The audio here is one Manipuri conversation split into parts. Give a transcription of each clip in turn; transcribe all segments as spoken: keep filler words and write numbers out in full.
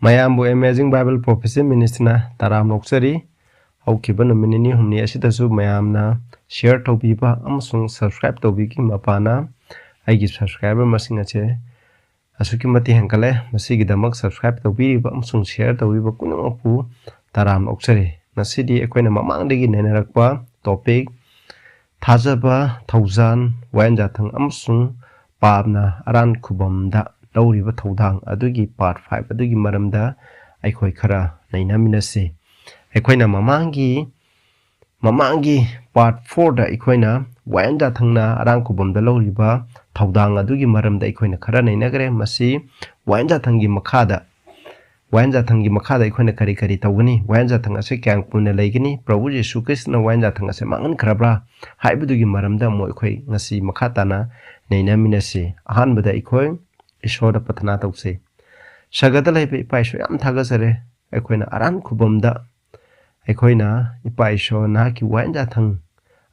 ꯃꯌꯥꯝꯕꯨ Amazing Bible Prophecy Ministryꯅ ꯇꯔꯥꯝꯅ ꯑꯣꯛꯆꯔꯤ꯫ ꯍꯧꯈꯤꯕ ꯅꯨꯃꯤꯠ ꯅꯤꯅꯤ ꯍꯨꯝꯅꯤ ꯑꯁꯤꯗꯁꯨ ꯃꯌꯥꯝꯅ share ꯇꯧꯕꯤꯕ ꯑꯃꯁꯨꯡ subscribe ꯇꯧꯕꯤꯈꯤꯕ ꯃꯄꯥꯅ ꯑꯩꯒꯤ subscriber ꯃꯁꯤꯡ ꯑꯁꯦ ꯑꯁꯨꯛꯀꯤ ꯃꯇꯤꯛ ꯍꯦꯟꯒꯠꯂꯦ꯫ ꯃꯁꯤꯒꯤꯗꯃꯛ subscribe ꯇꯧꯕꯤꯔꯤꯕ ꯑꯃꯁꯨꯡ share ꯇꯧꯕꯤꯕ ꯈꯨꯗꯤꯡꯃꯛꯄꯨ ꯇꯔꯥꯝꯅ ꯑꯣꯛꯆꯔꯤ꯫ ꯉꯁꯤꯗꯤ ꯑꯩꯈꯣꯏꯅ ꯃꯃꯥꯡꯗꯒꯤ ꯅꯩꯅꯔꯛꯄ topic ꯊꯥꯖꯕ, ꯊꯧꯖꯥꯜ, ꯋꯥꯌꯦꯜ ꯌꯥꯊꯪ ꯑꯃꯁꯨꯡ ꯄꯥꯞꯅ ꯑꯔꯥꯟ ꯈꯨꯕꯝꯗ ꯂꯧꯔꯤꯕ ꯊꯧꯗꯥꯡ ꯑꯗꯨꯒꯤ part five ꯑꯗꯨꯒꯤ ꯃꯔꯝꯗ ꯑꯩꯈꯣꯏ ꯈꯔ ꯅꯩꯅꯃꯤꯟꯅꯁꯤ꯫ ꯑꯩꯈꯣꯏꯅ ꯃꯃꯥꯡꯒꯤ, ꯃꯃꯥꯡꯒꯤ part fourꯗ ꯑꯩꯈꯣꯏꯅ ꯋꯥꯌꯦꯜ ꯌꯥꯊꯪꯅ ꯑꯔꯥꯟ ꯈꯨꯕꯝꯗ ꯂꯧꯔꯤꯕ ꯊꯧꯗꯥꯡ ꯑꯗꯨꯒꯤ ꯃꯔꯝꯗ ꯑꯩꯈꯣꯏꯅ ꯈꯔ ꯅꯩꯅꯈ꯭ꯔꯦ꯫ ꯃꯁꯤ ꯋꯥꯌꯦꯜ ꯌꯥꯊꯪꯒꯤ ꯃꯈꯥꯗ, ꯋꯥꯌꯦꯜ ꯌꯥꯊꯪꯒꯤ ꯃꯈꯥꯗ ꯑꯩꯈꯣꯏꯅ ꯀꯔꯤ ꯀꯔꯤ ꯇꯧꯒꯅꯤ? ꯋꯥꯌꯦꯜ ꯌꯥꯊꯪ ꯑꯁꯤ ꯀꯌꯥꯝ ꯀꯨꯏꯅ ꯂꯩꯒꯅꯤ? ꯄ꯭ꯔꯚꯨ ꯌꯤꯁꯨ ꯈ꯭ꯔꯤꯁꯇꯅ ꯋꯥꯌꯦꯜ ꯌꯥꯊꯪ ꯑꯁꯤ ꯃꯥꯡꯍꯟꯈ꯭ꯔꯕ꯭ꯔꯥ ꯍꯥꯏꯕꯗꯨꯒꯤ ꯃꯔꯝꯗ ꯑꯃꯨꯛ ꯑꯩꯈꯣꯏ ꯉꯁꯤ ꯃꯈꯥ ꯇꯥꯅ ꯅꯩꯅꯃꯤꯟꯅꯁꯤ꯫ ꯑꯍꯥꯟꯕꯗ ꯑꯩꯈꯣꯏ ꯏꯁꯣꯔꯗ ꯄ꯭ꯔꯊꯅꯥ ꯇꯧꯁꯤ꯫ ꯁꯔꯒꯗ ꯂꯩꯕ ꯏꯄꯥ ꯏꯁꯣꯔ, ꯌꯥꯝ ꯊꯥꯒꯠꯆꯔꯦ꯫ ꯑꯩꯈꯣꯏꯅ ꯑꯔꯥꯟ ꯈꯨꯕꯝꯗ ꯑꯩꯈꯣꯏꯅ, ꯏꯄꯥ ꯏꯁꯣꯔ, ꯅꯍꯥꯛꯀꯤ ꯋꯥꯌꯦꯜ ꯌꯥꯊꯪ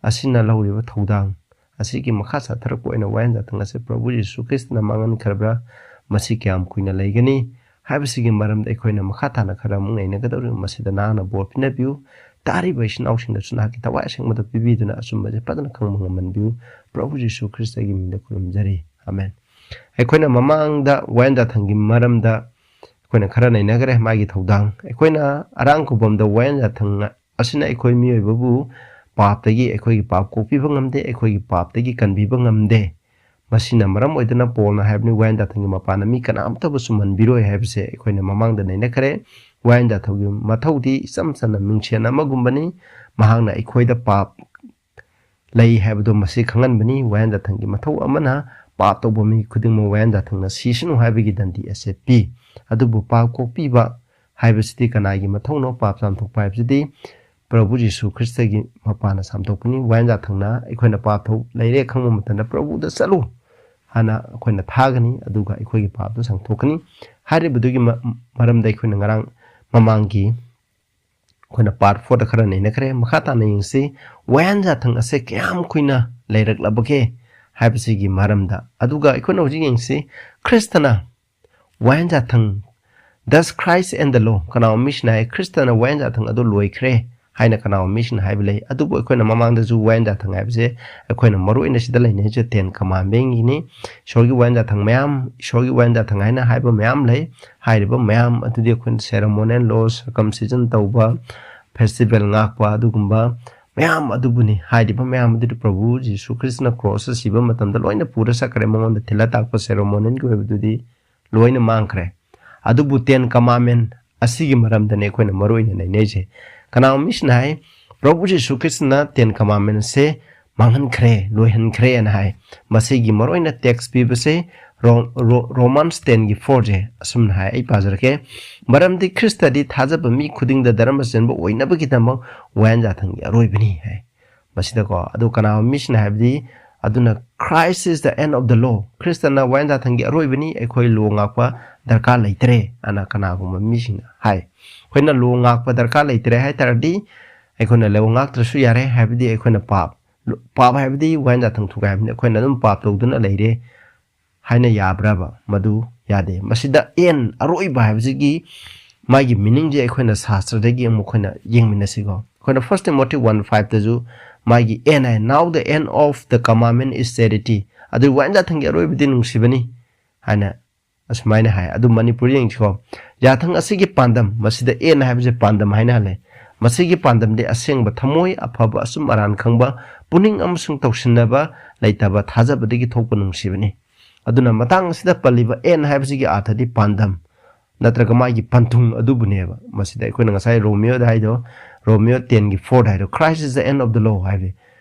ꯑꯁꯤꯅ ꯂꯧꯔꯤꯕ ꯊꯧꯗꯥꯡ ꯑꯁꯤꯒꯤ ꯃꯈꯥ ꯆꯠꯊꯔꯛꯄ ꯑꯣꯏꯅ ꯋꯥꯌꯦꯜ ꯌꯥꯊꯪ ꯑꯁꯤ ꯄ꯭ꯔꯚꯨ ꯌꯤꯁꯨ ꯈ꯭ꯔꯤꯁꯇꯅ ꯃꯥꯡꯍꯟꯈ꯭ꯔꯕ꯭ꯔꯥ? ꯃꯁꯤ ꯀꯌꯥꯝ ꯀꯨꯏꯅ ꯂꯩꯒꯅꯤ? ꯍꯥꯏꯕꯁꯤꯒꯤ ꯃꯔꯝꯗ ꯑꯩꯈꯣꯏꯅ ꯃꯈꯥ ꯇꯥꯅ ꯈꯔ ꯑꯃꯨꯛ ꯅꯩꯅꯒꯗꯧꯔꯤꯕ꯫ ꯃꯁꯤꯗ ꯅꯍꯥꯛꯅ ꯕꯣꯔ ꯄꯤꯅꯕꯤꯌꯨ꯫ ꯇꯥꯔꯤꯕ ꯏꯆꯤꯟ ꯏꯅꯥꯎꯁꯤꯡꯗꯁꯨ ꯅꯍꯥꯛꯀꯤ ꯊꯋꯥꯏ ꯑꯁꯦꯡꯕꯗ ꯄꯤꯕꯤꯗꯨꯅ ꯑꯆꯨꯝꯕꯁꯦ ꯐꯖꯅ ꯈꯪꯕ ꯉꯝꯍꯟꯕꯤꯌꯨ꯫ ꯄ꯭ꯔꯚꯨ ꯌꯤꯁꯨ ꯈ꯭ꯔꯤꯁꯇꯒꯤ ꯃꯤꯡꯗ ꯈꯨꯔꯨꯝꯖꯔꯤ꯫ ꯑꯃꯦꯟ꯫ ꯑꯩꯈꯣꯏꯅ ꯃꯃꯥꯡꯗ ꯋꯥꯌꯦꯜ ꯌꯥꯊꯪꯒꯤ ꯃꯔꯝꯗ ꯑꯩꯈꯣꯏꯅ ꯈꯔ ꯅꯩꯅꯈ꯭ꯔꯦ ꯃꯥꯒꯤ ꯊꯧꯗꯥꯡ꯫ ꯑꯩꯈꯣꯏꯅ ꯑꯔꯥꯡ ꯈꯨꯕꯝꯗ ꯋꯥꯌꯦꯜ ꯌꯥꯊꯪ ꯑꯁꯤꯅ ꯑꯩꯈꯣꯏ ꯃꯤꯑꯣꯏꯕꯕꯨ ꯄꯥꯞꯇꯒꯤ, ꯑꯩꯈꯣꯏꯒꯤ ꯄꯥꯞ ꯀꯣꯛꯄꯤꯕ ꯉꯝꯗꯦ, ꯑꯩꯈꯣꯏꯒꯤ ꯄꯥꯞꯇꯒꯤ ꯀꯟꯕꯤꯕ ꯉꯝꯗꯦ꯫ ꯃꯁꯤꯅ ꯃꯔꯝ ꯑꯣꯏꯗꯨꯅ ꯄꯣꯜꯅ ꯍꯥꯏꯕꯅꯤ, ꯋꯥꯌꯦꯜ ꯌꯥꯊꯪꯒꯤ ꯃꯄꯥꯟꯅ ꯃꯤ ꯀꯅꯥꯝꯇꯕꯨ ꯆꯨꯝꯍꯟꯕꯤꯔꯣꯏ ꯍꯥꯏꯕꯁꯦ ꯑꯩꯈꯣꯏꯅ ꯃꯃꯥꯡꯗ ꯅꯩꯅꯈ꯭ꯔꯦ꯫ ꯋꯥꯌꯦꯜ ꯌꯥꯊꯪꯒꯤ ꯃꯊꯧꯗꯤ ꯏꯆꯝ ꯆꯝꯅ ꯃꯤꯡꯁꯦꯟ ꯑꯃꯒꯨꯝꯕꯅꯤ꯫ ꯃꯍꯥꯛꯅ ꯑꯩꯈꯣꯏꯗ ꯄꯥꯞ ꯂꯩ ꯍꯥꯏꯕꯗꯣ ꯃꯁꯤ ꯈꯪꯍꯟꯕꯅꯤ꯫ ꯋꯥꯌꯦꯜ ꯌꯥꯊꯪꯒꯤ ꯃꯊꯧ ꯑꯃꯅ ꯄꯥꯞ ꯇꯧꯕ ꯃꯤ ꯈꯨꯗꯤꯡꯃꯛ ꯋꯥꯌꯦꯜ ꯌꯥꯊꯪꯅ ꯁꯤꯁꯅꯨ ꯍꯥꯏꯕꯒꯤ ꯗꯟꯗꯤ ꯑꯁꯦ ꯄꯤ꯫ ꯑꯗꯨꯕꯨ ꯄꯥꯞ ꯀꯣꯛꯄꯤꯕ ꯍꯥꯏꯕꯁꯤꯗꯤ ꯀꯅꯥꯒꯤ ꯃꯊꯧꯅꯣ? ꯄꯥꯞ ꯆꯥꯝꯊꯣꯛꯄ ꯍꯥꯏꯕꯁꯤꯗꯤ ꯄ꯭ꯔꯚꯨ ꯖꯤꯁꯨ ꯈ꯭ꯔꯤꯁꯇꯒꯤ ꯃꯄꯥꯟꯅ ꯆꯥꯝꯊꯣꯛꯄꯅꯤ꯫ ꯋꯥꯌꯦꯜ ꯌꯥꯊꯪꯅ ꯑꯩꯈꯣꯏꯅ ꯄꯥꯞ ꯊꯧ-, ꯂꯩꯔꯦ ꯈꯪꯕ ꯃꯇꯝꯗ ꯄ꯭ꯔꯚꯨꯗ ꯆꯠꯂꯨ ꯍꯥꯏꯅ ꯑꯩꯈꯣꯏꯅ ꯊꯥꯒꯅꯤ, ꯑꯗꯨꯒ ꯑꯩꯈꯣꯏꯒꯤ ꯄꯥꯞꯇꯨ ꯆꯥꯝꯊꯣꯛꯀꯅꯤ꯫ ꯍꯥꯏꯔꯤꯕꯗꯨꯒꯤ ꯃ-, ꯃꯔꯝꯗ ꯑꯩꯈꯣꯏꯅ ꯉꯔꯥꯡ ꯃꯃꯥꯡꯒꯤ ꯑꯩꯈꯣꯏꯅ part fourꯗ ꯈꯔ ꯅꯩꯅꯈ꯭ꯔꯦ꯫ ꯃꯈꯥ ꯇꯥꯅ ꯌꯦꯡꯁꯤ, ꯋꯥꯌꯦꯜ ꯌꯥꯊꯪ ꯑꯁꯦ ꯀꯌꯥꯝ ꯀꯨꯏꯅ ꯂꯩꯔꯛꯂꯕꯒꯦ ꯍꯥꯏꯕꯁꯤꯒꯤ ꯃꯔꯝꯗ꯫ ꯑꯗꯨꯒ ꯑꯩꯈꯣꯏꯅ ꯍꯧꯖꯤꯛ ꯌꯦꯡꯁꯤ, ꯈ꯭ꯔꯤꯁꯇꯅ ꯋꯥꯌꯦꯜ ꯌꯥꯊꯪ Thus Christ and the law, ꯀꯅꯥꯒꯨꯝꯕ ꯃꯤꯁꯤꯡꯅ ꯍꯥꯏ, ꯈ꯭ꯔꯤꯁꯇꯅ ꯋꯥꯌꯦꯟ ꯌꯥꯊꯪ ꯑꯗꯨ ꯂꯣꯏꯈ꯭ꯔꯦ ꯍꯥꯏꯅ ꯀꯅꯥꯒꯨꯝꯕ ꯃꯤꯁꯤꯡꯅ ꯍꯥꯏꯕ ꯂꯩ꯫ ꯑꯗꯨꯕꯨ ꯑꯩꯈꯣꯏꯅ ꯃꯃꯥꯡꯗꯁꯨ ꯋꯥꯌꯦꯟ ꯌꯥꯊꯪ ꯍꯥꯏꯕꯁꯦ ꯑꯩꯈꯣꯏꯅ ꯃꯔꯨ ꯑꯣꯏꯅ ꯁꯤꯗ ꯂꯩꯅꯔꯤꯁꯦ Ten Commandmentꯀꯤꯅꯤ꯫ ꯏꯁꯣꯔꯒꯤ ꯋꯥꯌꯦꯟ ꯌꯥꯊꯪ ꯃꯌꯥꯝ, ꯏꯁꯣꯔꯒꯤ ꯋꯥꯌꯦꯟ ꯌꯥꯊꯪ ꯍꯥꯏꯅ ꯍꯥꯏꯕ ꯃꯌꯥꯝ ꯂꯩ꯫ ꯍꯥꯏꯔꯤꯕ ꯃꯌꯥꯝ ꯑꯗꯨꯗꯤ ꯑꯩꯈꯣꯏꯅ ceremonial law, circumcision ꯇꯧꯕ, festival ꯉꯥꯛꯄ, ꯑꯗꯨꯒꯨꯝꯕ ꯃꯌꯥꯝ ꯑꯗꯨꯕꯨꯅꯤ꯫ ꯍꯥꯏꯔꯤꯕ ꯃꯌꯥꯝ ꯑꯗꯨꯗꯤ ꯄ꯭ꯔꯚꯨ ꯖꯤꯁꯨ ꯈ꯭ꯔꯤꯁꯇꯅ ꯀ꯭ꯔꯣꯁꯇ ꯁꯤꯕ ꯃꯇꯝꯗ ꯂꯣꯏꯅ ꯄꯨꯔ ꯆꯠꯈ꯭ꯔꯦ꯫ ꯃꯉꯣꯟꯗ ꯊꯤꯜꯂ ꯇꯥꯛꯄ ceremonialꯒꯤ ꯑꯣꯏꯕꯗꯨꯗꯤ ꯂꯣꯏꯅ ꯃꯥꯡꯈ꯭ꯔꯦ꯫ ꯑꯗꯨꯕꯨ Ten Commandment ꯑꯁꯤꯒꯤ ꯃꯔꯝꯗꯅꯦ ꯑꯩꯈꯣꯏꯅ ꯃꯔꯨ ꯑꯣꯏꯅ ꯅꯩꯅꯩꯁꯦ꯫ ꯀꯅꯥꯒꯨꯝꯕ ꯃꯤꯁꯤꯅ ꯍꯥꯏ, ꯄ꯭ꯔꯚꯨ ꯖꯤꯁꯨ ꯈ꯭ꯔꯤꯁꯇꯅ Ten Commandmentꯁꯦ ꯃꯥꯡꯍꯟꯈ꯭ꯔꯦ, ꯂꯣꯏꯍꯟꯈ꯭ꯔꯦꯅ ꯍꯥꯏ꯫ ꯃꯁꯤꯒꯤ ꯃꯔꯨ ꯑꯣꯏꯅ text ꯄꯤꯕꯁꯦ ꯔꯣ-, ꯔꯣ-, Romans tenꯒꯤ fourꯁꯦ ꯑꯁꯨꯝꯅ ꯍꯥꯏ, ꯑꯩ ꯄꯥꯖꯔꯛꯀꯦ꯫ "ꯃꯔꯝꯗꯤ ꯈ꯭ꯔꯤꯁꯇꯗꯤ ꯊꯥꯖꯕ ꯃꯤ ꯈꯨꯗꯤꯡꯗ ꯙꯔꯃ ꯆꯦꯟꯕ ꯑꯣꯏꯅꯕꯒꯤꯗꯃꯛ ꯋꯥꯌꯦꯟ ꯌꯥꯊꯪꯒꯤ ꯑꯔꯣꯏꯕꯅꯤ" ꯍꯥꯏ꯫ ꯃꯁꯤꯗꯀꯣ, ꯑꯗꯨ ꯀꯅꯥꯒꯨꯝꯕ ꯃꯤꯁꯤꯅ ꯍꯥꯏꯕꯗꯤ, ꯑꯗꯨꯅ "Christ is the end of the law", ꯈ꯭ꯔꯤꯁꯇꯅ ꯋꯥꯌꯦꯟ ꯌꯥꯊꯪꯒꯤ ꯑꯔꯣꯏꯕꯅꯤ, ꯑꯩꯈꯣꯏ law ꯉꯥꯛꯄ ꯗꯔꯀꯥꯔ ꯂꯩꯇ꯭ꯔꯦ ꯑꯅ ꯀꯅꯥꯒꯨꯝꯕ ꯃꯤꯁꯤꯡꯅ ꯍꯥꯏ꯫ ꯑꯩꯈꯣꯏꯅ law ꯉꯥꯛꯄ ꯗꯔꯀꯥꯔ ꯂꯩꯇ꯭ꯔꯦ ꯍꯥꯏ ꯇꯥꯔꯗꯤ, ꯑꯩꯈꯣꯏꯅ law ꯉꯥꯛꯇ꯭ꯔꯁꯨ ꯌꯥꯔꯦ, ꯍꯥꯏꯕꯗꯤ ꯑꯩꯈꯣꯏꯅ ꯄꯥꯞ, ꯄꯥꯞ ꯍꯥꯏꯕꯗꯤ ꯋꯥꯌꯦꯟ ꯌꯥꯊꯪ ꯊꯨꯒꯥꯏꯕꯅꯤ, ꯑꯩꯈꯣꯏꯅ ꯑꯗꯨꯝ ꯄꯥꯞ ꯇꯧꯗꯨꯅ ꯂꯩꯔꯦ ꯍꯥꯏꯅ ꯌꯥꯕ꯭ꯔꯕ? ꯃꯗꯨ ꯌꯥꯗꯦ꯫ ꯃꯁꯤꯗ end, ꯑꯔꯣꯏꯕ ꯍꯥꯏꯕꯁꯤꯒꯤ ꯃꯥꯒꯤ meaningꯁꯦ ꯑꯩꯈꯣꯏꯅ ꯁꯥꯁꯇ꯭ꯔꯗꯒꯤ ꯑꯃꯨꯛ ꯑꯩꯈꯣꯏꯅ ꯌꯦꯡꯃꯤꯟꯅꯁꯤꯀꯣ꯫ ꯑꯩꯈꯣꯏꯅ First Timothy one fiveꯇꯁꯨ ꯃꯥꯒꯤ end high, "Now the end of the commandment is charity", ꯑꯗꯨ ꯋꯥꯌꯦꯟ ꯌꯥꯊꯪꯒꯤ ꯑꯔꯣꯏꯕꯗꯤ ꯅꯨꯡꯁꯤꯕꯅꯤ ꯍꯥꯏꯅ ꯑꯁꯨꯃꯥꯏꯅ ꯍꯥꯏ꯫ ꯑꯗꯨ ꯃꯅꯤꯄꯨꯔꯤ ꯌꯦꯡꯁꯤꯀꯣ, "ꯌꯥꯊꯪ ꯑꯁꯤꯒꯤ ꯄꯥꯟꯗꯝ", ꯃꯁꯤꯗ end ꯍꯥꯏꯕꯁꯦ ꯄꯥꯟꯗꯝ ꯍꯥꯏꯅ ꯍꯜꯂꯦ, "ꯃꯁꯤꯒꯤ ꯄꯥꯟꯗꯝꯗꯤ ꯑꯁꯦꯡꯕ ꯊꯃꯣꯏ, ꯑꯐꯕ, ꯑꯆꯨꯝ ꯑꯔꯥꯟ ꯈꯪꯕ, ꯄꯨꯛꯅꯤꯡ ꯑꯃꯁꯨꯡ ꯇꯧꯁꯤꯟꯅꯕ ꯂꯩꯇꯕ ꯊꯥꯖꯕꯗꯒꯤ ꯊꯣꯛꯄ ꯅꯨꯡꯁꯤꯕꯅꯤ"꯫ ꯑꯗꯨꯅ ꯃꯇꯥꯡ ꯑꯁꯤꯗ ꯄꯜꯂꯤꯕ end ꯍꯥꯏꯕꯁꯤꯒꯤ ꯑꯥꯔꯊꯗꯤ ꯄꯥꯟꯗꯝ ꯅꯠꯇ꯭ꯔꯒ ꯃꯥꯒꯤ ꯄꯟꯊꯨꯡ ꯑꯗꯨꯕꯨꯅꯦꯕ꯫ ꯃꯁꯤꯗ ꯑꯩꯈꯣꯏꯅ ꯉꯁꯥꯏ ꯔꯣꯃꯤꯌꯣꯗ ꯍꯥꯏꯗꯣ, ꯔꯣꯃꯤꯌꯣ tenꯒꯤ fourꯗ ꯍꯥꯏꯗꯣ, "Christ is the end of the law" ꯍꯥꯏꯕꯗꯤ,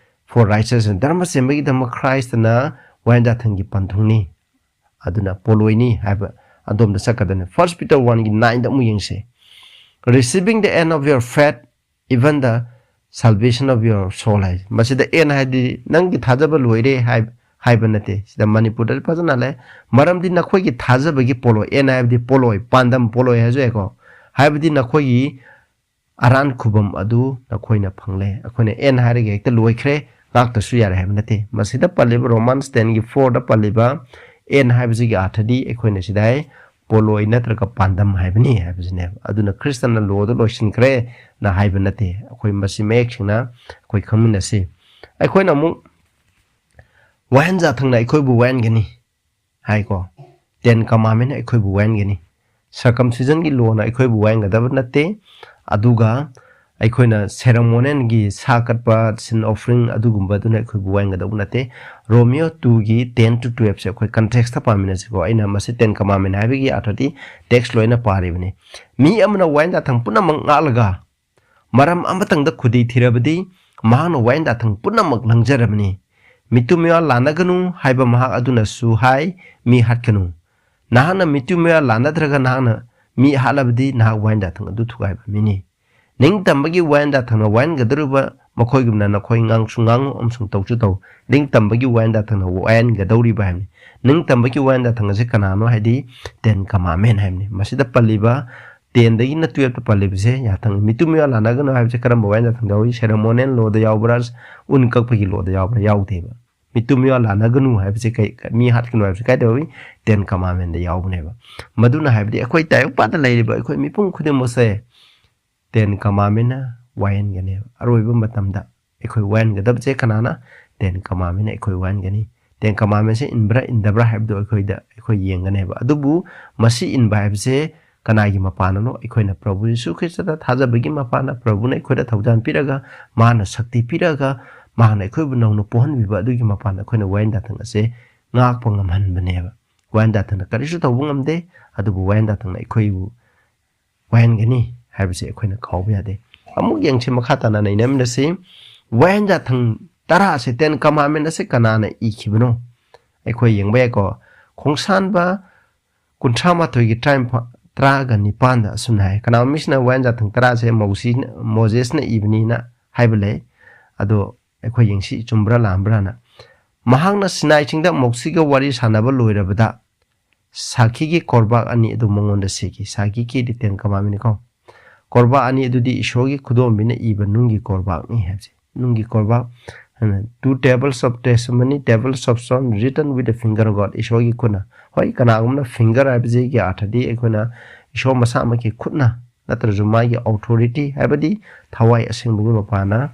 "For righteousness", ꯙꯔꯃ ꯆꯦꯟꯕꯒꯤꯗꯃꯛ ꯈ꯭ꯔꯥꯏꯁꯇꯅ ꯋꯥꯌꯦꯟ ꯌꯥꯊꯪꯒꯤ ꯄꯟꯊꯨꯡꯅꯤ, ꯑꯗꯨꯅ ꯄꯣꯂꯣꯏꯅꯤ ꯍꯥꯏꯕ ꯑꯗꯣꯝꯗ ꯆꯠꯀꯗꯕꯅꯤ꯫ First Peter oneꯒꯤ nineꯗ ꯑꯃꯨꯛ ꯌꯦꯡꯁꯤ꯫ "Receiving the end of your faith, even the salvation of your soul" ꯍꯥꯏ꯫ ꯃꯁꯤꯗ end ꯍꯥꯏꯗꯤ ꯅꯪꯒꯤ ꯊꯥꯖꯕ ꯂꯣꯏꯔꯦ ꯍꯥꯏ-, ꯍꯥꯏꯕ ꯅꯠꯇꯦ꯫ ꯁꯤꯗ ꯃꯅꯤꯄꯨꯔꯗ ꯐꯖꯅ ꯂꯩ꯫ "ꯃꯔꯝꯗꯤ ꯅꯈꯣꯏꯒꯤ ꯊꯥꯖꯕꯒꯤ ꯄꯣꯂꯣꯏ", end ꯍꯥꯏꯕꯗꯤ ꯄꯣꯂꯣꯏ, ꯄꯥꯟꯗꯝ, ꯄꯣꯂꯣꯏ ꯍꯥꯏꯁꯨ ꯌꯥꯏꯀꯣ꯫ ꯍꯥꯏꯕꯗꯤ ꯅꯈꯣꯏꯒꯤ ꯑꯔꯥꯟ ꯈꯨꯕꯝ ꯑꯗꯨ ꯅꯈꯣꯏꯅ ꯐꯪꯂꯦ꯫ ꯑꯩꯈꯣꯏꯅ end ꯍꯥꯏꯔꯒ ꯍꯦꯛꯇ ꯂꯣꯏꯈ꯭ꯔꯦ, ꯉꯥꯛꯇꯁꯨ ꯌꯥꯔꯦ ꯍꯥꯏꯕ ꯅꯠꯇꯦ꯫ ꯃꯁꯤꯗ ꯄꯜꯂꯤꯕ Romans tenꯒꯤ fourꯗ ꯄꯜꯂꯤꯕ end ꯍꯥꯏꯕꯁꯤꯒꯤ ꯑꯥꯔꯊꯗꯤ ꯑꯩꯈꯣꯏꯅ ꯁꯤꯗ ꯍꯥꯏ, ꯄꯣꯠꯂꯣꯏ ꯅꯠꯇ꯭ꯔꯒ ꯄꯥꯟꯗꯝ ꯍꯥꯏꯕꯅꯤ ꯍꯥꯏꯕꯁꯤꯅꯦꯕ꯫ ꯑꯗꯨꯅ ꯈ꯭ꯔꯤꯁꯇꯅ ꯂꯣꯗ ꯂꯣꯏꯁꯤꯟꯈ꯭ꯔꯦꯅ ꯍꯥꯏꯕ ꯅꯠꯇꯦ꯫ ꯑꯩꯈꯣꯏ ꯃꯁꯤ ꯃꯌꯦꯛ ꯁꯦꯡꯅ ꯑꯩꯈꯣꯏ ꯈꯪꯃꯤꯟꯅꯁꯤ꯫ ꯑꯩꯈꯣꯏꯅ ꯑꯃꯨꯛ ꯋꯥꯍꯟꯖꯥꯊꯪꯅ ꯑꯩꯈꯣꯏꯕꯨ ꯋꯥꯍꯟꯒꯅꯤ ꯍꯥꯏꯀꯣ꯫ ꯇꯦꯟ ꯀꯃꯥꯟꯃꯦꯟꯅ ꯑꯩꯈꯣꯏꯕꯨ ꯋꯥꯍꯟꯒꯅꯤ꯫ ꯁꯔꯀꯝꯁꯤꯖꯟꯒꯤ ꯂꯣꯅ ꯑꯩꯈꯣꯏꯕꯨ ꯋꯥꯍꯟꯒꯗꯕ ꯅꯠꯇꯦ꯫ ꯑꯗꯨꯒ ꯑꯩꯈꯣꯏꯅ ꯁꯦꯔꯃꯣꯅꯤꯌꯦꯜꯒꯤ ꯁꯥ ꯀꯠꯄ, ꯁꯤꯟ ꯑꯣꯐꯔꯤꯡ ꯑꯗꯨꯒꯨꯝꯕꯗꯨꯅ ꯑꯩꯈꯣꯏꯕꯨ ꯋꯥꯍꯟꯒꯗꯧꯕ ꯅꯠꯇꯦ꯫ ꯔꯣꯃꯤꯌꯣ ꯇꯨꯒꯤ ꯇꯦꯟ to ꯇꯨꯌꯦꯜꯞꯁꯦ ꯑꯩꯈꯣꯏ ꯀꯟꯇꯦꯛꯁꯇ ꯄꯥꯃꯤꯟꯅꯁꯤꯀꯣ꯫ ꯑꯩꯅ ꯃꯁꯤ ꯇꯦꯟ ꯀꯃꯥꯟꯃꯦꯟ ꯍꯥꯏꯕꯒꯤ ꯑꯥꯔꯊꯗꯤ ꯇꯦꯛꯁ ꯂꯣꯏꯅ ꯄꯥꯔꯤꯕꯅꯤ꯫ ꯃꯤ ꯑꯃꯅ ꯋꯥꯍꯟꯖꯥꯊꯪ ꯄꯨꯝꯅꯃꯛ ꯉꯥꯛꯂꯒ ꯃꯔꯝ ꯑꯃꯇꯪꯗ ꯈꯨꯗꯤ ꯊꯤꯔꯕꯗꯤ ꯃꯍꯥꯛꯅ ꯋꯥꯍꯟꯖꯥꯊꯪ ꯄꯨꯝꯅꯃꯛ ꯂꯪꯖꯔꯕꯅꯤ꯫ "ꯃꯤꯇꯨ ꯃꯤꯋꯥ ꯂꯥꯟꯅꯒꯅꯨ" ꯍꯥꯏꯕ ꯃꯍꯥꯛ ꯑꯗꯨꯅꯁꯨ ꯍꯥꯏ, "ꯃꯤ ꯍꯥꯠꯀꯅꯨ"꯫ ꯅꯍꯥꯛꯅ ꯃꯤꯇꯨ ꯃꯤꯋꯥ ꯂꯥꯟꯅꯗ꯭ꯔꯒ ꯅꯍꯥꯛꯅ ꯃꯤ ꯍꯥꯠꯂꯕꯗꯤ ꯅꯍꯥꯛ ꯋꯥꯍꯟꯖꯥꯊꯪ ꯑꯗꯨ ꯊꯨꯒꯥꯏꯕ ꯃꯤꯅꯤ꯫ ꯅꯤꯡꯇꯝꯕꯒꯤ ꯋꯥꯍꯟꯖꯥꯊꯪꯅ ꯋꯥꯍꯟꯒꯗꯧꯔꯤꯕ ꯃꯈꯣꯏꯒꯨꯝꯅ ꯅꯈꯣꯏ ꯉꯥꯡꯁꯨ ꯉꯥꯡꯉꯨ ꯑꯃꯁꯨꯡ ꯇꯧꯁꯨ ꯇꯧ꯫ ꯅꯤꯡꯇꯝꯕꯒꯤ ꯋꯥꯍꯟꯖꯥꯊꯪꯅ ꯋꯥꯍꯟꯒꯗꯧꯔꯤꯕ ꯍꯥꯏꯕꯅꯤ꯫ ꯅꯤꯡꯇꯝꯕꯒꯤ ꯋꯥꯍꯟꯖꯥꯊꯪ ꯑꯁꯤ ꯀꯅꯥꯅꯣ ꯍꯥꯏꯗꯤ ꯇꯦꯟ ꯀꯃꯥꯟꯃꯦꯟ ꯍꯥꯏꯕꯅꯤ꯫ ꯃꯁꯤꯗ ꯄꯜꯂꯤꯕ ꯇꯦꯟꯗꯒꯤꯅ ꯇꯨꯌꯦꯜꯞꯇ ꯄꯜꯂꯤꯕꯁꯦ ꯌꯥꯊꯪ꯫ ꯃꯤꯇꯨ ꯃꯤꯋꯥ ꯂꯥꯟꯅꯒꯅꯨ ꯍꯥꯏꯕꯁꯦ ꯀꯔꯝꯕ ꯋꯥꯍꯟꯖꯥꯊꯪꯗ ꯌꯥꯎꯏ? ꯁꯦꯔꯃꯣꯅꯤꯌꯦꯜ ꯂꯣꯗ ꯌꯥꯎꯕ꯭ꯔꯥ? ꯎꯟ ꯀꯛꯄꯒꯤ ꯂꯣꯗ ꯌꯥꯎꯕ꯭ꯔꯥ? ꯌꯥꯎꯗꯦꯕ꯫ ꯃꯤꯇꯨ ꯃꯤꯋꯥ ꯂꯥꯟꯅꯒꯅꯨ ꯍꯥꯏꯕꯁꯦ ꯀꯩ, ꯃꯤ ꯍꯥꯠꯀꯅꯨ ꯍꯥꯏꯕꯁꯦ ꯀꯥꯏꯗ ꯌꯥꯎꯏ? ꯇꯦꯟ ꯀꯃꯥꯟꯃꯦꯟꯗ ꯌꯥꯎꯕꯅꯦꯕ꯫ ꯃꯗꯨꯅ ꯍꯥꯏꯕꯗꯤ ꯑꯩꯈꯣꯏ ꯇꯥꯏꯕꯪꯄꯥꯟꯗ ꯂꯩꯔꯤꯕ ꯑꯩꯈꯣꯏ ꯃꯤꯄꯨꯝ ꯈꯨꯗꯤꯡꯃꯛꯁꯦ ꯇꯦꯟ ꯀꯃꯥꯟꯃꯦꯟꯅ ꯋꯥꯍꯟꯒꯅꯦꯕ꯫ ꯑꯔꯣꯏꯕ ꯃꯇꯝꯗ ꯑꯩꯈꯣꯏ ꯋꯥꯍꯟꯒꯗꯕꯁꯦ ꯀꯅꯥꯅ? ꯇꯦꯟ ꯀꯃꯥꯟꯃꯦꯟꯅ ꯑꯩꯈꯣꯏ ꯋꯥꯍꯟꯒꯅꯤ꯫ ꯇꯦꯟ ꯀꯃꯥꯟꯃꯦꯟꯁꯦ ꯏꯟꯕ꯭ꯔꯥ ꯏꯟꯗꯕ꯭ꯔꯥ ꯍꯥꯏꯕꯗꯨ ꯑꯩꯈꯣꯏꯗ, ꯑꯩꯈꯣꯏ ꯌꯦꯡꯒꯅꯦꯕ꯫ ꯑꯗꯨꯕꯨ ꯃꯁꯤ ꯏꯟꯕ ꯍꯥꯏꯕꯁꯦ ꯀꯅꯥꯒꯤ ꯃꯄꯥꯟꯅꯅꯣ? ꯑꯩꯈꯣꯏꯅ ꯄ꯭ꯔꯚꯨ ꯌꯤꯁꯨ ꯈ꯭ꯔꯤꯁꯇꯗ ꯊꯥꯖꯕꯒꯤ ꯃꯄꯥꯟꯅ, ꯄ꯭ꯔꯚꯨꯅ ꯑꯩꯈꯣꯏꯗ ꯊꯧꯖꯥꯜ ꯄꯤꯔꯒ, ꯃꯥꯅ ꯁꯛꯇꯤ ꯄꯤꯔꯒ, ꯃꯥꯅ ꯑꯩꯈꯣꯏꯕꯨ ꯅꯧꯅ ꯄꯣꯛꯍꯟꯕꯤꯕ ꯑꯗꯨꯒꯤ ꯃꯄꯥꯟꯅ ꯑꯩꯈꯣꯏꯅ ꯋꯥꯍꯟꯖꯥꯊꯪ ꯑꯁꯦ ꯉꯥꯛꯄ ꯉꯝꯍꯟꯕꯅꯦꯕ꯫ ꯋꯥꯍꯟꯖꯥꯊꯪꯅ ꯀꯔꯤꯁꯨ ꯇꯧꯕ ꯉꯝꯗꯦ, ꯑꯗꯨꯕꯨ ꯋꯥꯍꯟꯖꯥꯊꯪꯅ ꯑꯩꯈꯣꯏꯕꯨ ꯋꯥꯍꯟꯒꯅꯤ ꯍꯥꯏꯕꯁꯦ ꯑꯩꯈꯣꯏꯅ ꯀꯥꯎꯕ ꯌꯥꯗꯦ꯫ ꯑꯃꯨꯛ ꯌꯦꯡꯁꯤ, ꯃꯈꯥ ꯇꯥꯅ ꯅꯩꯅꯃꯤꯟꯅꯁꯤ꯫ ꯋꯥꯍꯟꯖꯥꯊꯪ ꯇꯔꯥ ꯑꯁꯦ, ꯇꯦꯟ ꯀꯃꯥꯟꯃꯦꯟ ꯑꯁꯦ ꯀꯅꯥꯅ ꯏꯈꯤꯕꯅꯣ? ꯑꯩꯈꯣꯏ ꯌꯦꯡꯕ ꯌꯥꯏꯀꯣ꯫ ꯈꯣꯡꯁꯥꯟꯕ ꯀꯨꯟꯊ꯭ꯔꯥ ꯃꯥꯊꯣꯏꯒꯤ ꯇꯔꯥꯅꯤꯄꯥꯟ, ꯇꯔꯥꯒ ꯅꯤꯄꯥꯟꯗ ꯑꯁꯨꯝꯅ ꯍꯥꯏ꯫ ꯀꯅꯥꯒꯨꯝꯕ ꯃꯤꯁꯤꯅ ꯋꯥꯍꯟꯖꯥꯊꯪ ꯇꯔꯥꯁꯦ ꯃꯣꯁꯤꯅ, ꯃꯣꯖꯦꯁꯅ ꯏꯕꯅꯤꯅ ꯍꯥꯏꯕ ꯂꯩ꯫ ꯑꯗꯣ ꯑꯩꯈꯣꯏ ꯌꯦꯡꯁꯤ ꯆꯨꯝꯕ꯭ꯔꯥ ꯂꯥꯟꯕ꯭ꯔꯥꯅ꯫ ꯃꯍꯥꯛꯅ ꯁꯤꯅꯥꯏ ꯆꯤꯡꯗ ꯃꯣꯁꯤꯒ ꯋꯥꯔꯤ ꯁꯥꯟꯅꯕ ꯂꯣꯏꯔꯕꯗ ꯁꯥꯈꯤꯒꯤ ꯀꯣꯔꯕꯥꯛ ꯑꯅꯤ ꯑꯗꯨ ꯃꯉꯣꯟꯗ ꯁꯤꯈꯤ꯫ ꯁꯥꯈꯤꯒꯤ ꯇꯦꯟ ꯀꯃꯥꯟꯃꯦꯟꯅꯤꯀꯣ꯫ ꯀꯣꯔꯕꯥꯛ ꯑꯅꯤ ꯑꯗꯨꯗꯤ ꯏꯁꯣꯔꯒꯤ ꯈꯨꯗꯣꯝꯕꯤꯅ ꯏꯕ ꯅꯨꯡꯒꯤ ꯀꯣꯔꯕꯥꯛꯅꯤ ꯍꯥꯏꯕꯁꯦ꯫ ꯅꯨꯡꯒꯤ ꯀꯣꯔꯕꯥꯛ, Two tables of testimony, tables of stone written with the finger of God. ꯏꯁꯣꯔꯒꯤ ꯈꯨꯠꯅ꯫ ꯍꯣꯏ, ꯀꯅꯥꯒꯨꯝꯕꯅ finger ꯍꯥꯏꯕꯁꯤꯒꯤ ꯑꯥꯔꯊꯗꯤ ꯑꯩꯈꯣꯏꯅ ꯏꯁꯣꯔ ꯃꯁꯥꯃꯛꯀꯤ ꯈꯨꯠꯅ ꯅꯠꯇ꯭ꯔꯁꯨ ꯃꯥꯒꯤ authority, ꯍꯥꯏꯕꯗꯤ ꯊꯋꯥꯏ ꯑꯁꯦꯡꯕꯒꯤ ꯃꯄꯥꯅ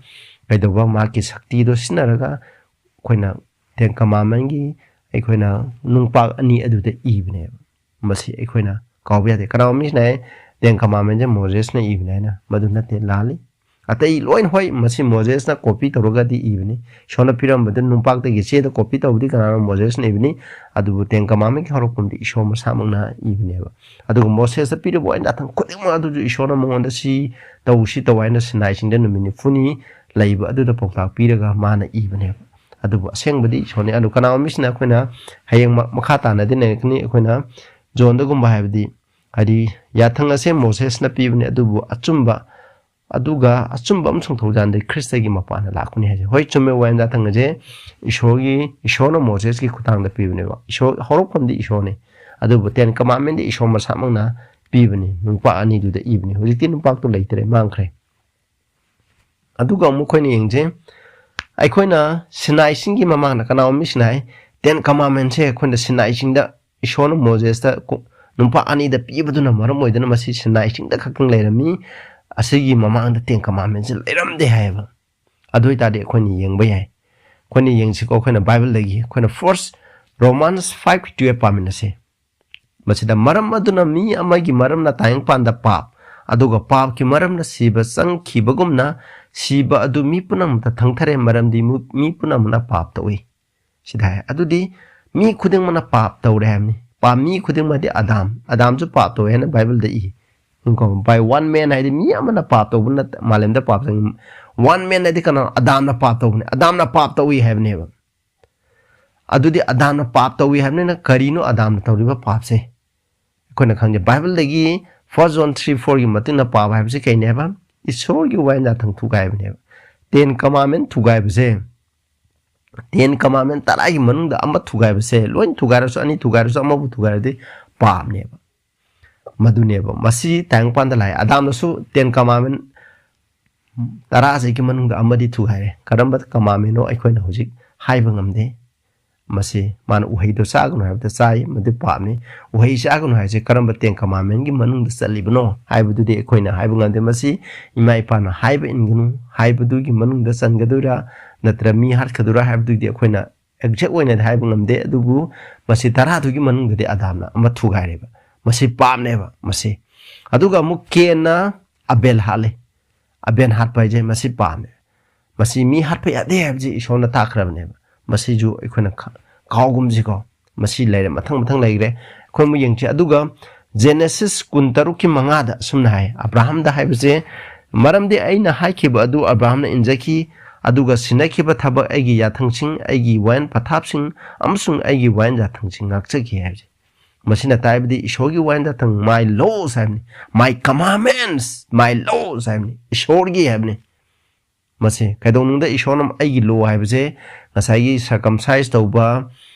ꯀꯩꯗꯧꯕ, ꯃꯥꯒꯤ ꯁꯛꯇꯤꯗꯣ ꯁꯤꯖꯤꯟꯅꯔꯒ ꯑꯩꯈꯣꯏꯅ Ten Commandmentꯀꯤ ꯑꯩꯈꯣꯏꯅ ꯅꯨꯡꯄꯥꯛ ꯑꯅꯤ ꯑꯗꯨꯗ ꯏꯕꯅꯦꯕ꯫ ꯃꯁꯤ ꯑꯩꯈꯣꯏꯅ ꯀꯥꯎꯕ ꯌꯥꯗꯦ꯫ ꯀꯅꯥꯒꯨꯝꯕ ꯃꯤꯁꯤꯅ ꯍꯥꯏ, Ten Commandmentꯁꯦ ꯃꯣꯖꯦꯁꯅ ꯏꯕꯅꯦ ꯍꯥꯏꯅ꯫ ꯃꯗꯨ ꯅꯠꯇꯦ, ꯂꯥꯜꯂꯤ꯫ ꯑꯇꯩ ꯂꯣꯏꯅ ꯍꯣꯏ, ꯃꯁꯤ ꯃꯣꯖꯦꯁꯅ copy ꯇꯧꯔꯒꯗꯤ ꯏꯕꯅꯤ꯫ ꯏꯁꯣꯔꯅ ꯄꯤꯔꯝꯕꯗ ꯅꯨꯡꯄꯥꯛꯇꯒꯤ ꯆꯦꯗ copy ꯇꯧꯕꯗꯤ ꯀꯅꯥꯅꯣ? ꯃꯣꯖꯦꯁꯅ ꯏꯕꯅꯤ꯫ ꯑꯗꯨꯕꯨ Ten Commandmentꯀꯤ ꯍꯧꯔꯛꯐꯝꯗꯤ ꯏꯁꯣꯔ ꯃꯁꯥꯃꯛꯅ ꯏꯕꯅꯦꯕ꯫ ꯑꯗꯨꯒ ꯃꯣꯁꯦꯁꯇ ꯄꯤꯔꯤꯕ ꯋꯥꯌꯦꯜ ꯌꯥꯊꯪ ꯈꯨꯗꯤꯡꯃꯛ ꯑꯗꯨꯁꯨ ꯏꯁꯣꯔꯅ ꯃꯉꯣꯟꯗ ꯁꯤ ꯇꯧ, ꯁꯤ ꯇꯧ ꯍꯥꯏꯅ ꯁꯤꯅꯥꯏ ꯆꯤꯡꯗ ꯅꯨꯃꯤꯠ ꯅꯤꯐꯨꯅꯤ ꯂꯩꯕ ꯑꯗꯨꯗ ꯄꯥꯎꯇꯥꯛ ꯄꯤꯔꯒ ꯃꯥꯅ ꯏꯕꯅꯦꯕ꯫ ꯑꯗꯨꯕꯨ ꯑꯁꯦꯡꯕꯗꯤ ꯏꯁꯣꯔꯅꯤ꯫ ꯑꯗꯨ ꯀꯅꯥꯒꯨꯝꯕ ꯃꯤꯁꯤꯅ ꯑꯩꯈꯣꯏꯅ ꯍꯌꯦꯡ ꯃ-, ꯃꯈꯥ ꯇꯥꯅꯗꯤ ꯅꯩꯔꯛꯀꯅꯤ꯫ ꯑꯩꯈꯣꯏꯅ ꯖꯣꯟꯗꯒꯨꯝꯕ ꯍꯥꯏꯕꯗꯤ, ꯍꯥꯏꯗꯤ ꯌꯥꯊꯪ ꯑꯁꯦ ꯃꯣꯁꯦꯁꯅ ꯄꯤꯕꯅꯤ, ꯑꯗꯨꯕꯨ ꯑꯆꯨꯝꯕ, ꯑꯗꯨꯒ ꯑꯆꯨꯝꯕ ꯑꯃꯁꯨꯡ ꯊꯧꯖꯥꯟꯗꯩ ꯈ꯭ꯔꯤꯁꯇꯒꯤ ꯃꯄꯥꯟꯅ ꯂꯥꯛꯄꯅꯤ ꯍꯥꯏꯁꯦ꯫ ꯍꯣꯏ, ꯆꯨꯝꯃꯦ, ꯋꯥꯌꯦꯜ ꯌꯥꯊꯪ ꯑꯁꯦ ꯏꯁꯣꯔꯒꯤ, ꯏꯁꯣꯔꯅ ꯃꯣꯁꯦꯁꯀꯤ ꯈꯨꯠꯊꯥꯡꯗ ꯄꯤꯕꯅꯦꯕ꯫ ꯏꯁꯣꯔ, ꯍꯧꯔꯛꯐꯝꯗꯤ ꯏꯁꯣꯔꯅꯤ꯫ ꯑꯗꯨꯕꯨ Ten Commandmentꯗꯤ ꯏꯁꯣꯔ ꯃꯁꯥꯃꯛꯅ ꯄꯤꯕꯅꯤ, ꯅꯨꯄꯥ ꯑꯅꯤꯗꯨꯗ ꯏꯕꯅꯤ꯫ ꯍꯧꯖꯤꯛꯇꯤ ꯅꯨꯄꯥꯛꯇꯨ ꯂꯩꯇ꯭ꯔꯦ, ꯃꯥꯡꯈ꯭ꯔꯦ꯫ ꯑꯗꯨꯒ ꯑꯃꯨꯛ ꯑꯩꯈꯣꯏꯅ ꯌꯦꯡꯁꯦ, ꯑꯩꯈꯣꯏꯅ ꯁꯤꯅꯥꯏ ꯆꯤꯡꯒꯤ ꯃꯃꯥꯡꯗ, ꯀꯅꯥꯒꯨꯝꯕ ꯃꯤꯁꯤꯅ ꯍꯥꯏ, Ten Commandmentꯁꯦ ꯑꯩꯈꯣꯏꯅ ꯁꯤꯅꯥꯏ ꯆꯤꯡꯗ ꯏꯁꯣꯔꯅ ꯃꯣꯖꯦꯁꯇ ꯀꯨ-, ꯅꯨꯄꯥ ꯑꯅꯤꯗ ꯄꯤꯕꯗꯨꯅ ꯃꯔꯝ ꯑꯣꯏꯗꯨꯅ ꯃꯁꯤ ꯁꯤꯅꯥꯏ ꯆꯤꯡꯗ ꯈꯛꯇꯪ ꯂꯩꯔꯝꯃꯤ, ꯑꯁꯤꯒꯤ ꯃꯃꯥꯡꯗ Ten Commandmentꯁꯦ ꯂꯩꯔꯝꯗꯦ ꯍꯥꯏꯌꯦꯕ꯫ ꯑꯗꯨ ꯑꯣꯏꯇꯥꯔꯗꯤ ꯑꯩꯈꯣꯏꯅ ꯌꯦꯡꯕ ꯌꯥꯏ꯫ ꯑꯩꯈꯣꯏꯅ ꯌꯦꯡꯁꯤꯀꯣ, ꯑꯩꯈꯣꯏꯅ ꯕꯥꯏꯕꯜꯗꯒꯤ, ꯑꯩꯈꯣꯏꯅ First Romans five twelve ꯄꯥꯃꯤꯟꯅꯁꯦ꯫ ꯃꯁꯤꯗ, "ꯃꯔꯝ ꯑꯗꯨꯅ ꯃꯤ ꯑꯃꯒꯤ ꯃꯔꯝꯅ ꯇꯥꯏꯕꯪꯄꯥꯟꯗ ꯄꯥꯞ, ꯑꯗꯨꯒ ꯄꯥꯞꯀꯤ ꯃꯔꯝꯅ ꯁꯤꯕ ꯆꯪꯈꯤꯕꯒꯨꯝꯅ, ꯁꯤꯕ ꯑꯗꯨ ꯃꯤ ꯄꯨꯝꯅꯃꯛꯇ ꯊꯪꯊꯔꯦ, ꯃꯔꯝꯗꯤ ꯃꯨ-, ꯃꯤ ꯄꯨꯝꯅꯃꯛꯅ ꯄꯥꯞ ꯇꯧꯏ"꯫ ꯁꯤꯗ ꯍꯥꯏ꯫ ꯑꯗꯨꯗꯤ ꯃꯤ ꯈꯨꯗꯤꯡꯃꯛꯅ ꯄꯥꯞ ꯇꯧꯔꯦ ꯍꯥꯏꯕꯅꯤ꯫ ꯄꯥꯞ ꯃꯤ ꯈꯨꯗꯤꯡꯃꯛꯇꯤ ꯑꯗꯥꯝ, ꯑꯗꯥꯝꯁꯨ ꯄꯥꯞ ꯇꯧꯋꯦ ꯍꯥꯏꯅ ꯕꯥꯏꯕꯜꯗ ꯏ꯫ ꯌꯦꯡꯉꯨꯀꯣ, by one man ꯍꯥꯏꯗꯤ ꯃꯤ ꯑꯃꯅ ꯄꯥꯞ ꯇꯧꯕ ꯅꯠꯇ, ꯃꯥꯂꯦꯝꯗ ꯄꯥꯞ ꯆꯪꯉꯤ꯫ One man ꯍꯥꯏꯗꯤ ꯀꯅꯥꯅꯣ? ꯑꯗꯥꯝꯅ ꯄꯥꯞ ꯇꯧꯕꯅꯦ꯫ ꯑꯗꯥꯝꯅ ꯄꯥꯞ ꯇꯧꯏ ꯍꯥꯏꯕꯅꯦꯕ꯫ ꯑꯗꯨꯗꯤ ꯑꯗꯥꯝꯅ ꯄꯥꯞ ꯇꯧꯏ ꯍꯥꯏꯕꯅꯤꯅ ꯀꯔꯤꯅꯣ ꯑꯗꯥꯝꯅ ꯇꯧꯔꯤꯕ ꯄꯥꯞꯁꯦ? ꯑꯩꯈꯣꯏꯅ ꯈꯪꯖꯩ, ꯕꯥꯏꯕꯜꯗꯒꯤ First John three fourꯒꯤ ꯃꯇꯨꯡꯗ ꯄꯥꯞ ꯍꯥꯏꯕꯁꯤ ꯀꯩꯅꯦꯕ? ꯏꯁꯣꯔꯒꯤ ꯋꯥꯌꯦꯜ ꯌꯥꯊꯪ ꯊꯨꯒꯥꯏꯕꯅꯦꯕ꯫ Ten Commandment ꯊꯨꯒꯥꯏꯕꯁꯦ, Ten Commandment ꯇꯔꯥꯒꯤ ꯃꯅꯨꯡꯗ ꯑꯃ ꯊꯨꯒꯥꯏꯕꯁꯦ, ꯂꯣꯏ ꯊꯨꯒꯥꯏꯔꯁꯨ, ꯑꯅꯤ ꯊꯨꯒꯥꯏꯔꯁꯨ, ꯑꯃꯕꯨ ꯊꯨꯒꯥꯏꯔꯗꯤ ꯄꯥꯞꯅꯦꯕ꯫ ꯃꯗꯨꯅꯦꯕ꯫ ꯃꯁꯤ ꯇꯥꯏꯕꯪꯄꯥꯟꯗ ꯂꯥꯛꯑꯦ꯫ ꯑꯗꯥꯝꯅꯁꯨ Ten Commandment ꯇꯔꯥꯁꯤꯒꯤ ꯃꯅꯨꯡꯗ ꯑꯃꯗꯤ ꯊꯨꯒꯥꯏꯔꯦ꯫ ꯀꯔꯝꯕ ꯀꯃꯥꯃꯦꯟꯅꯣ ꯑꯩꯈꯣꯏꯅ ꯍꯧꯖꯤꯛ ꯍꯥꯏꯕ ꯉꯝꯗꯦ꯫ ꯃꯁꯤ ꯃꯥꯅ ꯎꯍꯩꯗꯣ ꯆꯥꯒꯅꯨ ꯍꯥꯏꯕꯗ ꯆꯥꯏ, ꯃꯗꯨ ꯄꯥꯞꯅꯤ꯫ ꯎꯍꯩ ꯆꯥꯒꯅꯨ ꯍꯥꯏꯁꯦ ꯀꯔꯝꯕ ꯇꯦꯟ ꯀꯃꯥꯃꯦꯟꯒꯤ ꯃꯅꯨꯡꯗ ꯆꯜꯂꯤꯕꯅꯣ ꯍꯥꯏꯕꯗꯨꯗꯤ ꯑꯩꯈꯣꯏꯅ ꯍꯥꯏꯕ ꯉꯝꯗꯦ꯫ ꯃꯁꯤ ꯏꯃꯥ ꯏꯄꯥꯅ ꯍꯥꯏꯕ ꯏꯟꯒꯅꯨ ꯍꯥꯏꯕꯗꯨꯒꯤ ꯃꯅꯨꯡꯗ ꯆꯟꯒꯗꯣꯏꯔꯥ, ꯅꯠꯇ꯭ꯔ ꯃꯤ ꯍꯥꯠꯀꯗꯣꯏꯔꯥ ꯍꯥꯏꯕꯗꯨꯗꯤ ꯑꯩꯈꯣꯏꯅ ꯑꯦꯛꯖꯦꯛ ꯑꯣꯏꯅꯗꯤ ꯍꯥꯏꯕ ꯉꯝꯗꯦ꯫ ꯑꯗꯨꯕꯨ ꯃꯁꯤ ꯇꯔꯥꯗꯨꯒꯤ ꯃꯅꯨꯡꯗꯗꯤ ꯑꯗꯥꯝꯅ ꯑꯃ ꯊꯨꯒꯥꯏꯔꯦꯕ꯫ ꯃꯁꯤ ꯄꯥꯞꯅꯦꯕ ꯃꯁꯤ꯫ ꯑꯗꯨꯒ ꯑꯃꯨꯛ ꯀꯦꯟꯅ ꯑꯕꯦꯜ ꯍꯥꯠꯂꯦ꯫ ꯑꯕꯦꯜ ꯍꯥꯠꯄ ꯍꯥꯏꯁꯦ ꯃꯁꯤ ꯄꯥꯞꯅꯦ꯫ ꯃꯁꯤ ꯃꯤ ꯍꯥꯠꯄ ꯌꯥꯗꯦ ꯍꯥꯏꯕꯁꯤ ꯏꯁꯣꯔꯅ ꯇꯥꯛꯈ꯭ꯔꯕꯅꯦꯕ꯫ ꯃꯁꯤꯁꯨ ꯑꯩꯈꯣꯏꯅ ꯈ-, ꯀꯥꯎꯒꯨꯝꯁꯤꯀꯣ꯫ ꯃꯁꯤ ꯂꯩꯔꯦ, ꯃꯊꯪ ꯃꯊꯪ ꯂꯩꯈ꯭ꯔꯦ꯫ ꯑꯩꯈꯣꯏ ꯑꯃꯨꯛ ꯌꯦꯡꯁꯤ꯫ ꯑꯗꯨꯒ ꯖꯦꯅꯦꯁꯤꯁ ꯀꯨꯟꯇꯔꯨꯛꯀꯤ ꯃꯉꯥꯗ ꯑꯁꯨꯝꯅ ꯍꯥꯏ, ꯑꯕ꯭ꯔꯥꯍꯝꯗ ꯍꯥꯏꯕꯁꯦ, "ꯃꯔꯝꯗꯤ ꯑꯩꯅ ꯍꯥꯏꯈꯤꯕ ꯑꯗꯨ ꯑꯕ꯭ꯔꯥꯍꯝꯅ ꯏꯟꯖꯈꯤ, ꯑꯗꯨꯒ ꯁꯤꯟꯅꯈꯤꯕ ꯊꯕꯛ ꯑꯩꯒꯤ ꯌꯥꯊꯪꯁꯤꯡ, ꯑꯩꯒꯤ ꯋꯥꯌꯦꯜ ꯄꯊꯥꯞꯁꯤꯡ ꯑꯃꯁꯨꯡ ꯑꯩꯒꯤ ꯋꯥꯌꯦꯜ ꯌꯥꯊꯪꯁꯤꯡ ꯉꯥꯛꯆꯈꯤ" ꯍꯥꯏꯕꯁꯦ꯫ ꯃꯁꯤꯅ ꯇꯥꯏꯕꯗꯤ ꯏꯁꯣꯔꯒꯤ ꯋꯥꯌꯦꯜ ꯌꯥꯊꯪ, my laws ꯍꯥꯏꯕꯅꯤ, my commandments, my laws ꯍꯥꯏꯕꯅꯤ, ꯏꯁꯣꯔꯒꯤ ꯍꯥꯏꯕꯅꯤ꯫ ꯃꯁꯤ ꯀꯩꯗꯧꯅꯨꯡꯗ ꯏꯁꯣꯔꯅ ꯑꯩꯒꯤ ꯂꯣ ꯍꯥꯏꯕꯁꯦ ꯉꯁꯥꯏꯒꯤ ꯁꯔꯀꯝꯁꯥꯏꯁ ꯇꯧꯕ,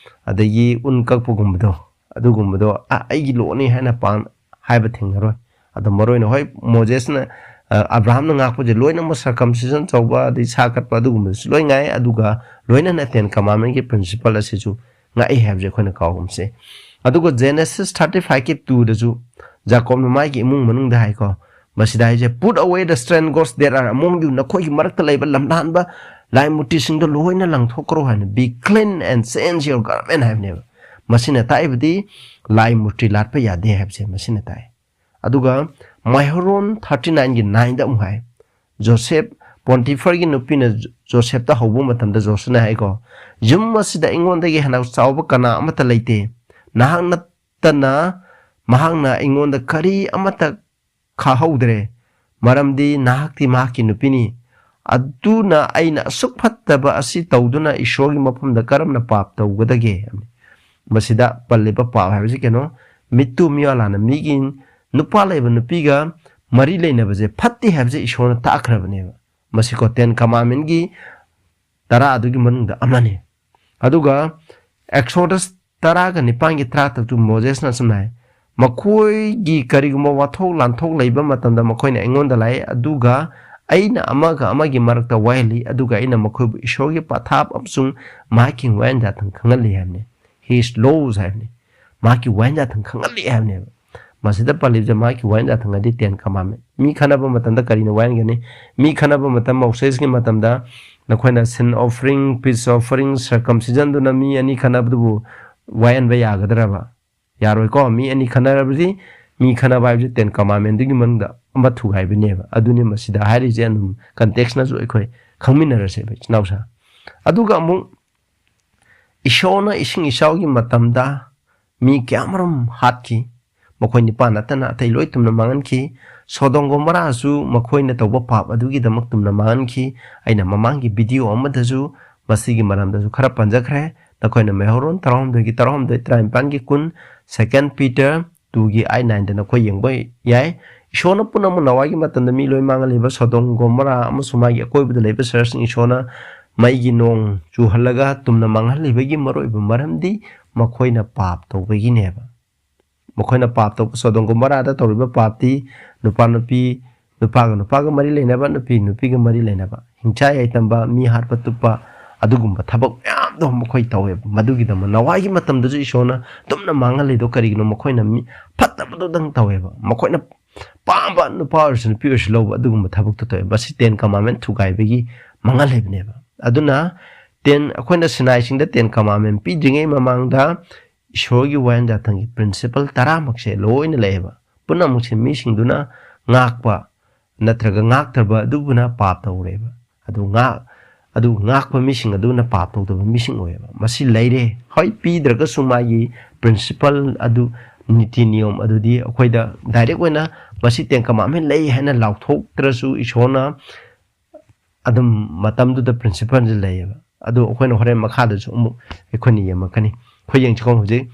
ꯑꯗꯒꯤ ꯎꯟ ꯀꯛꯄꯒꯨꯝꯕꯗꯣ, ꯑꯗꯨꯒꯨꯝꯕꯗꯣ, "ꯑ, ꯑꯩꯒꯤ ꯂꯣꯅꯤ" ꯍꯥꯏꯅ ꯄꯥꯡ ꯍꯥꯏꯕ ꯊꯦꯡꯅꯔꯣꯏ꯫ ꯑꯗꯣ ꯃꯔꯨꯑꯣꯏꯅ ꯍꯣꯏ, ꯃꯣꯖꯦꯁꯅ, ꯑ, ꯑꯕ꯭ꯔꯥꯍꯝꯅ ꯉꯥꯛꯄꯁꯦ ꯂꯣꯏꯅꯃꯛ ꯁꯔꯀꯝꯁꯤꯖꯟ ꯇꯧꯕ, ꯑꯗꯩ ꯁꯥ ꯀꯠꯄ, ꯑꯗꯨꯒꯨꯝꯕꯗꯨꯁꯨ ꯂꯣꯏ ꯉꯥꯏ꯫ ꯑꯗꯨꯒ ꯂꯣꯏꯅꯅ ꯇꯦꯟ ꯀꯃꯥꯟꯃꯦꯟꯒꯤ ꯄ꯭ꯔꯤꯟꯁꯤꯄꯜ ꯑꯁꯤꯁꯨ ꯉꯥꯛꯏ ꯍꯥꯏꯕꯁꯦ ꯑꯩꯈꯣꯏꯅ ꯀꯥꯎꯒꯨꯝꯁꯦ꯫ ꯑꯗꯨꯒ ꯖꯦꯅꯦꯁꯤꯁ ꯊꯥꯔꯇꯤ ꯐꯥꯏꯚꯀꯤ ꯇꯨꯗꯁꯨ ꯖꯥꯀꯣꯕꯅ ꯃꯥꯒꯤ ꯏꯃꯨꯡ ꯃꯅꯨꯡꯗ ꯍꯥꯏꯀꯣ, ꯃꯁꯤꯗ ꯍꯥꯏꯁꯦ, "Put away the strange gods that are among you", ꯅꯈꯣꯏꯒꯤ ꯃꯔꯛꯇ ꯂꯩꯕ ꯂꯝꯂꯥꯟꯕ ꯂꯥꯏ ꯃꯨꯔꯇꯤꯁꯤꯡꯗꯣ ꯂꯣꯏꯅ ꯂꯪꯊꯣꯛꯈ꯭ꯔꯣ ꯍꯥꯏꯅ, "Be clean and change your garment" ꯍꯥꯏꯕꯅꯦꯕ꯫ ꯃꯁꯤꯅ ꯇꯥꯛꯏꯕꯗꯤ ꯂꯥꯏ ꯃꯨꯔꯇꯤ ꯂꯥꯠꯄ ꯌꯥꯗꯦ ꯍꯥꯏꯕꯁꯦ ꯃꯁꯤꯅ ꯇꯥꯛꯏ꯫ ꯑꯗꯨꯒ ꯃꯥꯏꯍꯣꯔꯣꯟ ꯊꯥꯔꯇꯤ ꯅꯥꯏꯟꯒꯤ ꯅꯥꯏꯟꯗ ꯑꯃꯨꯛ ꯍꯥꯏ, ꯖꯣꯁꯦꯞ, ꯄꯣꯟꯇꯤꯐꯔꯒꯤ ꯅꯨꯄꯤꯅ ꯖꯣ-, ꯖꯣꯁꯦꯞꯇ ꯍꯧꯕ ꯃꯇꯝꯗ ꯖꯣꯁꯦꯞꯅ ꯍꯥꯏꯀꯣ, "ꯌꯨꯝ ꯑꯁꯤꯗ ꯑꯩꯉꯣꯟꯗꯒꯤ ꯍꯦꯟꯅ ꯆꯥꯎꯕ ꯀꯅꯥ ꯑꯃꯠꯇ ꯂꯩꯇꯦ꯫ ꯅꯍꯥꯛ ꯅꯠꯇꯅ ꯃꯍꯥꯛꯅ ꯑꯩꯉꯣꯟꯗ ꯀꯔꯤ ꯑꯃꯠꯇ ꯈꯥꯍꯧꯗ꯭ꯔꯦ, ꯃꯔꯝꯗꯤ ꯅꯍꯥꯛꯇꯤ ꯃꯍꯥꯛꯀꯤ ꯅꯨꯄꯤꯅꯤ꯫ ꯑꯗꯨꯅ ꯑꯩꯅ ꯑꯁꯨꯛ ꯐꯠꯇꯕ ꯑꯁꯤ ꯇꯧꯗꯨꯅ ꯏꯁꯣꯔꯒꯤ ꯃꯐꯝꯗ ꯀꯔꯝꯅ ꯄꯥꯞ ꯇꯧꯒꯗꯒꯦ?" ꯃꯁꯤꯗ ꯄꯜꯂꯤꯕ ꯄꯥꯞ ꯍꯥꯏꯕꯁꯤ ꯀꯩꯅꯣ? ꯃꯤꯠꯇꯨ ꯃꯤꯋꯥꯂꯥꯅ ꯃꯤꯒꯤ ꯅꯨꯄꯥ ꯂꯩꯕ ꯅꯨꯄꯤꯒ ꯃꯔꯤ ꯂꯩꯅꯕꯁꯦ ꯐꯠꯇꯦ ꯍꯥꯏꯕꯁꯦ ꯏꯁꯣꯔꯅ ꯇꯥꯛꯈ꯭ꯔꯕꯅꯦꯕ꯫ ꯃꯁꯤꯀꯣ ꯇꯦꯟ ꯀꯃꯥꯟꯃꯦꯟꯒꯤ ꯇꯔꯥ ꯑꯗꯨꯒꯤ ꯃꯅꯨꯡꯗ ꯑꯃꯅꯤ꯫ ꯑꯗꯨꯒ ꯑꯦꯛꯁꯣꯗꯁ ꯇꯔꯥꯒ ꯅꯤꯄꯥꯟꯒꯤ ꯇꯔꯥꯇꯔꯨꯛꯇꯨ ꯃꯣꯖꯦꯁꯅ ꯑꯁꯨꯝꯅ ꯍꯥꯏ, "ꯃꯈꯣꯏꯒꯤ ꯀꯔꯤꯒꯨꯝꯕ ꯋꯥꯊꯣꯛ ꯂꯥꯟꯊꯣꯛ ꯂꯩꯕ ꯃꯇꯝꯗ ꯃꯈꯣꯏꯅ ꯑꯩꯉꯣꯟꯗ ꯂꯥꯛꯏ, ꯑꯗꯨꯒ ꯑꯩꯅ ꯑꯃꯒ ꯑꯃꯒꯤ ꯃꯔꯛꯇ ꯋꯥꯏꯍꯜꯂꯤ, ꯑꯗꯨꯒ ꯑꯩꯅ ꯃꯈꯣꯏꯕꯨ ꯏꯁꯣꯔꯒꯤ ꯄꯊꯥꯞ ꯑꯃꯁꯨꯡ ꯃꯍꯥꯛꯀꯤ ꯋꯥꯌꯦꯟ ꯖꯥꯊꯪ ꯈꯪꯍꯜꯂꯤ ꯍꯥꯏꯕꯅꯤ꯫ His laws ꯍꯥꯏꯕꯅꯤ꯫ ꯃꯍꯥꯛꯀꯤ ꯋꯥꯌꯦꯟ ꯖꯥꯊꯪ ꯈꯪꯍꯜꯂꯤ ꯍꯥꯏꯕꯅꯦꯕ꯫ ꯃꯁꯤꯗ ꯄꯜꯂꯤꯕꯁꯦ ꯃꯍꯥꯛꯀꯤ ꯋꯥꯌꯦꯟ ꯖꯥꯊꯪ ꯍꯥꯏꯗꯤ Ten Commandment꯫ ꯃꯤ ꯈꯠꯅꯕ ꯃꯇꯝꯗ ꯀꯔꯤꯅ ꯋꯥꯌꯦꯟꯒꯅꯤ? ꯃꯤ ꯈꯠꯅꯕ ꯃꯇꯝ, ꯃꯣꯁꯦꯁꯀꯤ ꯃꯇꯝꯗ ꯅꯈꯣꯏꯅ sin offering, peace offering, circumcision ꯗꯨꯅ ꯃꯤ ꯑꯅꯤ ꯈꯠꯅꯕꯗꯨꯕꯨ ꯋꯥꯌꯦꯟꯕ ꯌꯥꯒꯗ꯭ꯔꯕ? ꯌꯥꯔꯣꯏꯀꯣ꯫ ꯃꯤ ꯑꯅꯤ ꯈꯠꯅꯔꯕꯗꯤ, ꯃꯤ ꯈꯠꯅꯕ ꯍꯥꯏꯕꯁꯤ Ten Commandment ꯗꯨꯒꯤ ꯃꯅꯨꯡꯗ ꯑꯃ ꯊꯨꯒꯥꯏꯕꯅꯦꯕ꯫ ꯑꯗꯨꯅꯤ ꯃꯁꯤꯗ ꯍꯥꯏꯔꯤꯁꯦ꯫ ꯑꯗꯨꯝ context ꯅꯁꯨ ꯑꯩꯈꯣꯏ ꯈꯪꯃꯤꯟꯅꯔꯁꯦꯕ, ꯏꯆꯤꯟ ꯏꯅꯥꯎꯁꯥ꯫ ꯑꯗꯨꯒ ꯑꯃꯨꯛ ꯏꯁꯣꯔꯅ ꯏꯁꯤꯡ ꯏꯆꯥꯎꯒꯤ ꯃꯇꯝꯗ ꯃꯤ ꯀꯌꯥꯃꯔꯨꯝ ꯍꯥꯠꯈꯤ꯫ ꯃꯈꯣꯏ ꯅꯤꯄꯥꯟ ꯅꯠꯇꯅ ꯑꯇꯩ ꯂꯣꯏ ꯇꯨꯝꯅ ꯃꯥꯡꯍꯟꯈꯤ꯫ ꯁꯣꯗꯣꯝ ꯒꯣꯃꯣꯔꯥꯁꯨ ꯃꯈꯣꯏꯅ ꯇꯧꯕ ꯄꯥꯞ ꯑꯗꯨꯒꯤꯗꯃꯛ ꯇꯨꯝꯅ ꯃꯥꯡꯍꯟꯈꯤ꯫ ꯑꯩꯅ ꯃꯃꯥꯡꯒꯤ video ꯑꯃꯗꯁꯨ ꯃꯁꯤꯒꯤ ꯃꯔꯝꯗꯁꯨ ꯈꯔ ꯄꯟꯖꯈ꯭ꯔꯦ꯫ ꯅꯈꯣꯏꯅ ꯃꯩꯍꯧꯔꯣꯟ ꯇꯔꯥꯍꯨꯝꯗꯣꯏꯒꯤ ꯇꯔꯥꯍꯨꯝꯗꯣꯏ, ꯇꯔꯥꯅꯤꯄꯥꯟꯒꯤ ꯀꯨꯟ, Second Peter two ꯒꯤ eight, nine ꯗ ꯅꯈꯣꯏ ꯌꯦꯡꯕ ꯌꯥꯏ꯫ ꯏꯁꯣꯔꯅ ꯄꯨꯝꯅꯃꯛ ꯅꯋꯥꯒꯤ ꯃꯇꯝꯗ ꯃꯤ ꯂꯣꯏ ꯃꯥꯡꯍꯜꯂꯤꯕ ꯁꯣꯗꯣꯝ ꯒꯣꯃꯣꯔꯥ ꯑꯃꯁꯨꯡ ꯃꯥꯒꯤ ꯑꯀꯣꯏꯕꯗ ꯂꯩꯕ ꯁꯍꯔꯁꯤꯡ ꯏꯁꯣꯔꯅ ꯃꯩꯒꯤ ꯅꯣꯡ ꯆꯨꯍꯜꯂꯒ ꯇꯨꯝꯅ ꯃꯥꯡꯍꯜꯂꯤꯕꯒꯤ ꯃꯔꯨꯑꯣꯏꯕ ꯃꯔꯝꯗꯤ ꯃꯈꯣꯏꯅ ꯄꯥꯞ ꯇꯧꯕꯒꯤꯅꯦꯕ꯫ ꯃꯈꯣꯏꯅ ꯄꯥꯞ ꯇꯧꯕ, ꯁꯣꯗꯣꯝ ꯒꯣꯃꯣꯔꯥꯗ ꯇꯧꯔꯤꯕ ꯄꯥꯞꯇꯤ ꯅꯨꯄꯥ ꯅꯨꯄꯤ, ꯅꯨꯄꯥꯒ ꯅꯨꯄꯥꯒ ꯃꯔꯤ ꯂꯩꯅꯕ, ꯅꯨꯄꯤ ꯅꯨꯄꯤꯒ ꯃꯔꯤ ꯂꯩꯅꯕ, ꯍꯤꯡꯁꯥ ꯌꯥꯏꯇꯝꯕ, ꯃꯤ ꯍꯥꯠꯄ ꯇꯨꯞꯄ, ꯑꯗꯨꯒꯨꯝꯕ ꯊꯕꯛ ꯃꯌꯥꯝꯗꯣ ꯃꯈꯣꯏ ꯇꯧꯋꯦꯕ꯫ ꯃꯗꯨꯒꯤꯗꯃꯛ ꯅꯋꯥꯒꯤ ꯃꯇꯝꯗꯁꯨ ꯏꯁꯣꯔꯅ ꯇꯨꯝꯅ ꯃꯥꯡꯍꯜꯂꯤꯗꯣ ꯀꯔꯤꯒꯤꯅꯣ? ꯃꯈꯣꯏꯅ ꯃꯤ ꯐꯠꯇꯕꯗꯨꯗꯪ ꯇꯧꯋꯦꯕ꯫ ꯃꯈꯣꯏꯅ ꯄꯥꯝꯕ ꯅꯨꯄꯥ ꯑꯣꯏꯔꯁꯨ ꯅꯨꯄꯤ ꯑꯣꯏꯔꯁꯨ ꯂꯧꯕ ꯑꯗꯨꯒꯨꯝꯕ ꯊꯕꯛꯇꯣ ꯇꯧꯋꯦ꯫ ꯃꯁꯤ Ten Commandment ꯊꯨꯒꯥꯏꯕꯒꯤ ꯃꯥꯡꯍꯜꯂꯤꯕꯅꯦꯕ꯫ ꯑꯗꯨꯅ Ten, ꯑꯩꯈꯣꯏꯅ ꯁꯤꯅꯥꯏꯁꯤꯡꯗ Ten Commandment ꯄꯤꯗ꯭ꯔꯤꯉꯩ ꯃꯃꯥꯡꯗ ꯏꯁꯣꯔꯒꯤ ꯋꯥꯌꯦꯟ ꯖꯥꯊꯪꯒꯤ principle ꯇꯔꯥꯃꯛꯁꯦ ꯂꯣꯏꯅ ꯂꯩꯌꯦꯕ꯫ ꯄꯨꯝꯅꯃꯛꯁꯦ ꯃꯤꯁꯤꯡꯗꯨꯅ ꯉꯥꯛꯄ ꯅꯠꯇ꯭ꯔꯒ ꯉꯥꯛꯇꯕ ꯑꯗꯨꯕꯨꯅ ꯄꯥꯞ ꯇꯧꯔꯦꯕ꯫ ꯑꯗꯨ ꯉꯥꯛ-, ꯑꯗꯨ ꯉꯥꯛꯄ ꯃꯤꯁꯤꯡ ꯑꯗꯨꯅ ꯄꯥꯞ ꯇꯧꯗꯕ ꯃꯤꯁꯤꯡ ꯑꯣꯏꯌꯦꯕ꯫ ꯃꯁꯤ ꯂꯩꯔꯦ꯫ ꯍꯣꯏ, ꯄꯤꯗ꯭ꯔꯒꯁꯨ ꯃꯥꯒꯤ principle ꯑꯗꯨ, ꯅꯤꯇꯤ ꯅꯤꯌꯣꯝ ꯑꯗꯨꯗꯤ ꯑꯩꯈꯣꯏꯗ direct ꯑꯣꯏꯅ ꯃꯁꯤ Ten Commandment ꯂꯩ ꯍꯥꯏꯅ ꯂꯥꯎꯊꯣꯛꯇ꯭ꯔꯁꯨ ꯏꯁꯣꯔꯅ ꯑꯗꯨꯝ ꯃꯇꯝꯗꯨꯗ principle ꯁꯦ ꯂꯩꯌꯦꯕ꯫ ꯑꯗꯨ ꯑꯩꯈꯣꯏꯅ ꯍꯣꯔꯦꯟ ꯃꯈꯥꯗꯁꯨ ꯑꯃꯨꯛ ꯑꯩꯈꯣꯏꯅ ꯌꯦꯡꯉꯛꯀꯅꯤ꯫ ꯑꯩꯈꯣꯏ ꯌꯦꯡꯁꯤꯀꯣ ꯍꯧꯖꯤꯛ꯫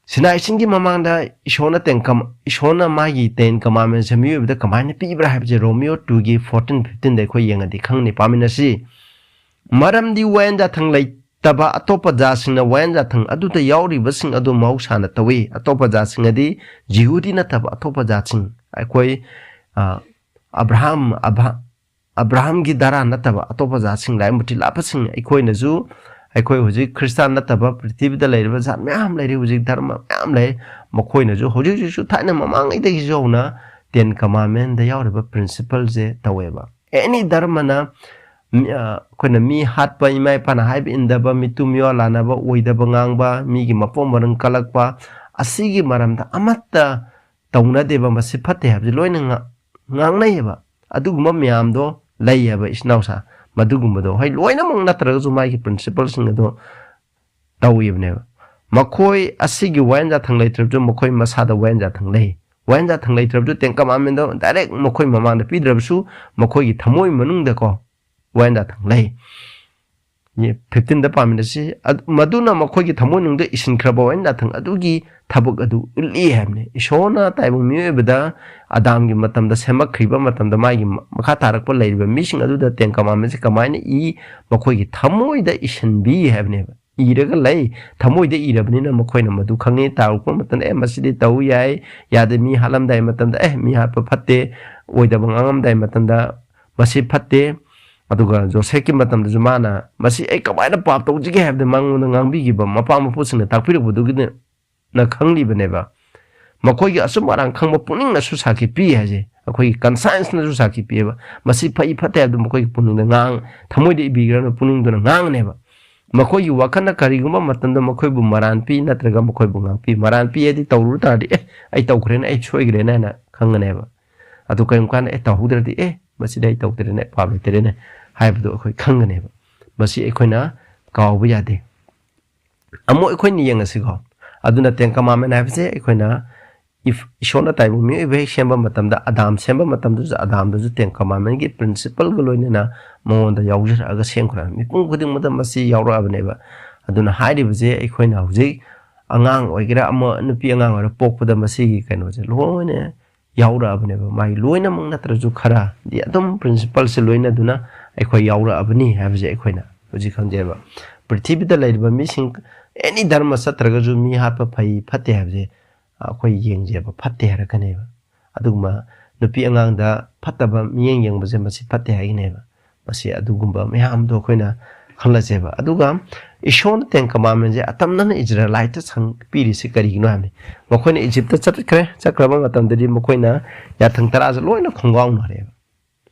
ꯁꯤꯅꯥꯏꯁꯤꯡꯒꯤ ꯃꯃꯥꯡꯗ ꯏꯁꯣꯔꯅ Ten Com-, ꯏꯁꯣꯔꯅ ꯃꯥꯒꯤ Ten Commandment ꯁꯦ ꯃꯤꯑꯣꯏꯕꯗ ꯀꯃꯥꯏꯅ ꯄꯤꯕ꯭ꯔꯥ ꯍꯥꯏꯕꯁꯦ Romans two ꯒꯤ fourteen, fifteen ꯗ ꯑꯩꯈꯣꯏ ꯌꯦꯡꯉꯗꯤ ꯈꯪꯅꯤ꯫ ꯄꯥꯃꯤꯟꯅꯁꯤ꯫ ꯃꯔꯝꯗꯤ ꯋꯥꯌꯦꯟ ꯖꯥꯊꯪ ꯂꯩꯇꯕ ꯑꯇꯣꯞꯄ ꯖꯥꯠꯁꯤꯡꯅ ꯋꯥꯌꯦꯟ ꯖꯥꯊꯪ ꯑꯗꯨꯗ ꯌꯥꯎꯔꯤꯕꯁꯤꯡ ꯑꯗꯨ ꯃꯍꯧꯁꯥꯅ ꯇꯧꯏ꯫ ꯑꯇꯣꯞꯄ ꯖꯥꯠꯁꯤꯡ ꯑꯗꯤ ꯖꯤꯍꯨꯗꯤ ꯅꯠꯇꯕ ꯑꯇꯣꯞꯄ ꯖꯥꯠꯁꯤꯡ, ꯑꯩꯈꯣꯏ, ꯑ, ꯑꯕ꯭ꯔꯥꯍꯝ ꯑꯕ꯭ꯔꯥ ꯑꯕ꯭ꯔꯥꯍꯝꯒꯤ ꯙꯔꯥ ꯅꯠꯇꯕ ꯑꯇꯣꯞꯄ ꯖꯥꯠꯁꯤꯡ, ꯂꯥꯏꯔꯤꯛ ꯃꯨꯊꯤ ꯂꯥꯞꯄꯁꯤꯡ, ꯑꯩꯈꯣꯏꯅꯁꯨ, ꯑꯩꯈꯣꯏ ꯍꯧꯖꯤꯛ ꯈ꯭ꯔꯤꯁꯇꯥꯟ ꯅꯠꯇꯕ ꯄ꯭ꯔꯤꯊꯤꯕꯤꯗ ꯂꯩꯔꯤꯕ ꯖꯥꯠ ꯃꯌꯥꯝ ꯂꯩꯔꯤ, ꯍꯧꯖꯤꯛ ꯙꯔꯃ ꯃꯌꯥꯝ ꯂꯩ, ꯃꯈꯣꯏꯅꯁꯨ ꯍꯧꯖꯤꯛ ꯍꯧꯖꯤꯛꯁꯨ ꯊꯥꯏꯅ ꯃꯃꯥꯡꯉꯩꯗꯒꯤꯁꯨ ꯍꯧꯅ ꯇꯦꯟ ꯀꯃꯥꯟꯃꯦꯟꯗ ꯌꯥꯎꯔꯤꯕ ꯄ꯭ꯔꯤꯟꯁꯤꯄꯜꯁꯦ ꯇꯧꯋꯦꯕ꯫ ꯑꯦꯅꯤ ꯙꯔꯃꯅ ꯃꯤ-, ꯑ, ꯑꯩꯈꯣꯏꯅ ꯃꯤ ꯍꯥꯠꯄ, ꯏꯃꯥ ꯏꯄꯥꯅ ꯍꯥꯏꯕ ꯏꯟꯗꯕ, ꯃꯤꯇꯨ ꯃꯤꯋꯥ ꯂꯥꯟꯅꯕ, ꯑꯣꯏꯗꯕ ꯉꯥꯡꯕ, ꯃꯤꯒꯤ ꯃꯄꯣꯠ ꯃꯔꯜ ꯀꯜꯂꯛꯄ, ꯑꯁꯤꯒꯤ ꯃꯔꯝꯗ ꯑꯃꯠꯇ ꯇꯧꯅꯗꯦꯕ, ꯃꯁꯤ ꯐꯠꯇꯦ ꯍꯥꯏꯕꯁꯤ ꯂꯣꯏꯅ ꯉꯥ-, ꯉꯥꯡꯅꯩꯌꯦꯕ꯫ ꯑꯗꯨꯒꯨꯝꯕ ꯃꯌꯥꯝꯗꯣ ꯂꯩꯌꯦꯕ, ꯏꯆꯤꯟ ꯏꯅꯥꯎꯁꯥ꯫ ꯃꯗꯨꯒꯨꯝꯕꯗꯣ, ꯍꯣꯏ, ꯂꯣꯏꯅꯃꯛ ꯅꯠꯇ꯭ꯔꯒꯁꯨ ꯃꯥꯒꯤ ꯄ꯭ꯔꯤꯟꯁꯤꯄꯜꯁꯤꯡ ꯑꯗꯣ ꯇꯧꯏꯕꯅꯦꯕ꯫ ꯃꯈꯣꯏ ꯑꯁꯤꯒꯤ ꯋꯥꯌꯦꯟ ꯌꯥꯊꯪ ꯂꯩꯇ꯭ꯔꯕꯁꯨ ꯃꯈꯣꯏ ꯃꯁꯥꯗ ꯋꯥꯌꯦꯟ ꯌꯥꯊꯪ ꯂꯩ꯫ ꯋꯥꯌꯦꯟ ꯌꯥꯊꯪ ꯂꯩꯇ꯭ꯔꯕꯁꯨ ꯇꯦꯟ ꯀꯃꯥꯟꯃꯦꯟꯗꯣ ꯗꯥꯏꯔꯦꯛ ꯃꯈꯣꯏ ꯃꯃꯥꯡꯗ ꯄꯤꯗ꯭ꯔꯕꯁꯨ ꯃꯈꯣꯏꯒꯤ ꯊꯃꯣꯏ ꯃꯅꯨꯡꯗꯀꯣ ꯋꯥꯌꯦꯟ ꯌꯥꯊꯪ ꯂꯩ꯫ ꯐꯤꯐꯇꯤꯟꯗ ꯄꯥꯃꯤꯟꯅꯁꯤ꯫ ꯑꯗ-, ꯃꯗꯨꯅ ꯃꯈꯣꯏꯒꯤ ꯊꯃꯣꯏꯅꯨꯡꯗ ꯏꯁꯤꯟꯈ꯭ꯔꯕ ꯋꯥꯌꯦꯟ ꯌꯥꯊꯪ ꯑꯗꯨꯒꯤ ꯊꯕꯛ ꯑꯗꯨ ꯎꯠꯂꯤ ꯍꯥꯏꯕꯅꯤ꯫ ꯏꯁꯣꯔꯅ ꯇꯥꯏꯕꯪ ꯃꯤꯑꯣꯏꯕꯗ ꯑꯗꯥꯝꯒꯤ ꯃꯇꯝꯗ ꯁꯦꯝꯃꯛꯈ꯭ꯔꯤꯕ ꯃꯇꯝꯗ ꯃꯥꯒꯤ ꯃ-, ꯃꯈꯥ ꯇꯥꯔꯛꯄ ꯂꯩꯔꯤꯕ ꯃꯤꯁꯤꯡ ꯑꯗꯨꯗ ꯇꯦꯟ ꯀꯃꯥꯟꯃꯦꯟꯁꯤ ꯀꯃꯥꯏꯅ ꯏ? ꯃꯈꯣꯏꯒꯤ ꯊꯃꯣꯏꯗ ꯏꯁꯤꯟꯕꯤ ꯍꯥꯏꯕꯅꯦꯕ꯫ ꯏꯔꯒ ꯂꯩ, ꯊꯃꯣꯏꯗ ꯏꯔꯕꯅꯤꯅ ꯃꯈꯣꯏꯅ ꯃꯗꯨ ꯈꯪꯉꯤ꯫ ꯇꯥꯔꯛꯄ ꯃꯇꯝꯗ, "ꯑꯦ, ꯃꯁꯤꯗꯤ ꯇꯧ ꯌꯥꯏ, ꯌꯥꯗꯦ", ꯃꯤ ꯍꯥꯠꯂꯝꯗꯥꯏ ꯃꯇꯝꯗ, "ꯑꯦ, ꯃꯤ ꯍꯥꯠꯄ ꯐꯠꯇꯦ", ꯑꯣꯏꯗꯕ ꯉꯥꯡꯉꯝꯗꯥꯏ ꯃꯇꯝꯗ, "ꯃꯁꯤ ꯐꯠꯇꯦ"꯫ ꯑꯗꯨꯒ ꯖꯣꯁꯦꯐꯀꯤ ꯃꯇꯝꯗꯁꯨ ꯃꯥꯅ, "ꯃꯁꯤ ꯑꯩ ꯀꯃꯥꯏꯅ ꯄꯥꯞ ꯇꯧꯁꯤꯒꯦ?" ꯍꯥꯏꯕꯗ ꯃꯉꯣꯟꯗ ꯉꯥꯡꯕꯤꯈꯤꯕ ꯃꯄꯥ ꯃꯄꯨꯁꯤꯡꯅ ꯇꯥꯛꯄꯤꯔꯛꯄꯗꯨꯒꯤꯅ ꯈꯪꯂꯤꯕꯅꯦꯕ꯫ ꯃꯈꯣꯏꯒꯤ ꯑꯆꯨꯝ ꯑꯔꯥꯟ ꯈꯪꯕ ꯄꯨꯛꯅꯤꯡꯅꯁꯨ ꯁꯥꯈꯤ ꯄꯤ ꯍꯥꯏꯁꯦ, ꯑꯩꯈꯣꯏꯒꯤ ꯀꯟꯁꯥꯏꯟꯁꯅꯁꯨ ꯁꯥꯈꯤ ꯄꯤꯑꯕ꯫ ꯃꯁꯤ ꯐꯩ ꯐꯠꯇꯦ ꯍꯥꯏꯕꯗꯨ ꯃꯈꯣꯏꯒꯤ ꯄꯨꯛꯅꯤꯡꯗ ꯉꯥꯡ-, ꯊꯃꯣꯏꯗ ꯏꯕꯤꯈ꯭ꯔꯕꯅꯤꯅ ꯄꯨꯛꯅꯤꯡꯗꯨꯅ ꯉꯥꯡꯉꯅꯦꯕ꯫ ꯃꯈꯣꯏꯒꯤ ꯋꯥꯈꯜꯅ ꯀꯔꯤꯒꯨꯝꯕ ꯃꯇꯝꯗ ꯃꯈꯣꯏꯕꯨ ꯃꯔꯥꯟ ꯄꯤ ꯅꯠꯇ꯭ꯔꯒ ꯃꯈꯣꯏꯕꯨ ꯉꯥꯛꯄꯤ꯫ ꯃꯔꯥꯟ ꯄꯤ ꯍꯥꯏꯗꯤ ꯇꯧꯔꯨ ꯇꯥꯔꯗꯤ, "ꯑꯦ, ꯑꯩ ꯇꯧꯈ꯭ꯔꯦꯅꯦ, ꯑꯩ ꯁꯣꯏꯈ꯭ꯔꯦꯅꯦ" ꯍꯥꯏꯅ ꯈꯪꯒꯅꯦꯕ꯫ ꯑꯗꯨ ꯀꯔꯤꯒꯨꯝꯕ ꯀꯥꯟꯗ, "ꯑꯦ, ꯇꯧꯍꯧꯗ꯭ꯔꯗꯤ, ꯑꯦ, ꯃꯁꯤꯗꯤ ꯑꯩ ꯇꯧꯗ꯭ꯔꯦꯅꯦ, ꯄꯥꯞ ꯂꯩꯇ꯭ꯔꯦꯅꯦ" ꯍꯥꯏꯕꯗꯨ ꯑꯩꯈꯣꯏ ꯈꯪꯒꯅꯦꯕ꯫ ꯃꯁꯤ ꯑꯩꯈꯣꯏꯅ ꯀꯥꯎꯕ ꯌꯥꯗꯦ꯫ ꯑꯃꯨꯛ ꯑꯩꯈꯣꯏꯅ ꯌꯦꯡꯉꯁꯤꯀꯣ꯫ ꯑꯗꯨꯅ ꯇꯦꯟ ꯀꯃꯥꯟꯃꯦꯟ ꯍꯥꯏꯕꯁꯦ ꯑꯩꯈꯣꯏꯅ ꯏꯐ-, ꯏꯁꯣꯔꯅ ꯇꯥꯏꯕꯪ ꯃꯤꯑꯣꯏꯕ ꯍꯦꯛ ꯁꯦꯝꯕ ꯃꯇꯝꯗ, ꯑꯗꯥꯝ ꯁꯦꯝꯕ ꯃꯇꯝꯗꯁꯨ, ꯑꯗꯥꯝꯗꯁꯨ ꯇꯦꯟ ꯀꯃꯥꯟꯃꯦꯟꯒꯤ ꯄ꯭ꯔꯤꯟꯁꯤꯄꯜꯒ ꯂꯣꯏꯅꯅ ꯃꯉꯣꯟꯗ ꯌꯥꯎꯖꯔꯛꯑꯒ ꯁꯦꯝꯈ꯭ꯔꯕꯅꯤ꯫ ꯃꯤꯄꯨꯝ ꯈꯨꯗꯤꯡꯃꯛꯇ ꯃꯁꯤ ꯌꯥꯎꯔꯛꯑꯕꯅꯦꯕ꯫ ꯑꯗꯨꯅ ꯍꯥꯏꯔꯤꯕꯁꯦ ꯑꯩꯈꯣꯏꯅ ꯍꯧꯖꯤꯛ ꯑꯉꯥꯡ ꯑꯣꯏꯒꯦꯔꯥ, ꯑꯃ ꯅꯨꯄꯤ ꯑꯉꯥꯡ ꯑꯣꯏꯔ ꯄꯣꯛꯄꯗ ꯃꯁꯤꯒꯤ ꯀꯩꯅꯣꯁꯦ ꯂꯣꯏꯅ ꯌꯥꯎꯔꯛꯑꯕꯅꯦꯕ꯫ ꯃꯥꯒꯤ ꯂꯣꯏꯅꯃꯛ ꯅꯠꯇ꯭ꯔꯁꯨ ꯈꯔꯗꯤ ꯑꯗꯨꯝ ꯄ꯭ꯔꯤꯟꯁꯤꯄꯜꯁꯦ ꯂꯣꯏꯅꯗꯨꯅ ꯑꯩꯈꯣꯏ ꯌꯥꯎꯔꯛꯑꯕꯅꯤ ꯍꯥꯏꯕꯁꯦ ꯑꯩꯈꯣꯏꯅ ꯍꯧꯖꯤꯛ ꯈꯪꯖꯩꯕ꯫ ꯄ꯭ꯔꯤꯊꯤꯕꯤꯗ ꯂꯩꯔꯤꯕ ꯃꯤꯁꯤꯡ, ꯑꯦꯅꯤ ꯙꯔꯃ ꯆꯠꯇ꯭ꯔꯒꯁꯨ ꯃꯤ ꯍꯥꯠꯄ ꯐꯩ ꯐꯠꯇꯦ ꯍꯥꯏꯕꯁꯦ ꯑꯩꯈꯣꯏ ꯌꯦꯡꯖꯦꯕ, ꯐꯠꯇꯦ ꯍꯥꯏꯔꯛꯀꯅꯦꯕ꯫ ꯑꯗꯨꯒꯨꯝꯕ ꯅꯨꯄꯤ ꯑꯉꯥꯡꯗ ꯐꯠꯇꯕ ꯃꯤꯠꯌꯦꯡ ꯌꯦꯡꯕꯁꯦ ꯃꯁꯤ ꯐꯠꯇꯦ ꯍꯥꯏꯒꯅꯦꯕ꯫ ꯃꯁꯤ ꯑꯗꯨꯒꯨꯝꯕ ꯃꯌꯥꯝꯗꯣ ꯑꯩꯈꯣꯏꯅ ꯈꯜꯂꯁꯦꯕ꯫ ꯑꯗꯨꯒ ꯏꯁꯣꯔꯅ Ten Commandmentꯁꯦ ꯑꯇꯝꯅꯅ ꯏꯖꯔꯦꯂꯥꯏꯠꯇ ꯁꯪ ꯄꯤꯔꯤꯁꯤ ꯀꯔꯤꯒꯤꯅꯣ ꯍꯥꯏꯕꯅꯤ꯫ ꯃꯈꯣꯏꯅ ꯏꯖꯤꯞꯇ ꯆꯠꯈ꯭ꯔꯦ, ꯆꯠꯈ꯭ꯔꯕ ꯃꯇꯝꯗꯗꯤ ꯃꯈꯣꯏꯅ ꯌꯥꯊꯪ ꯇꯔꯥꯁꯦ ꯂꯣꯏꯅ ꯈꯣꯡꯒꯥꯎꯅꯔꯦꯕ꯫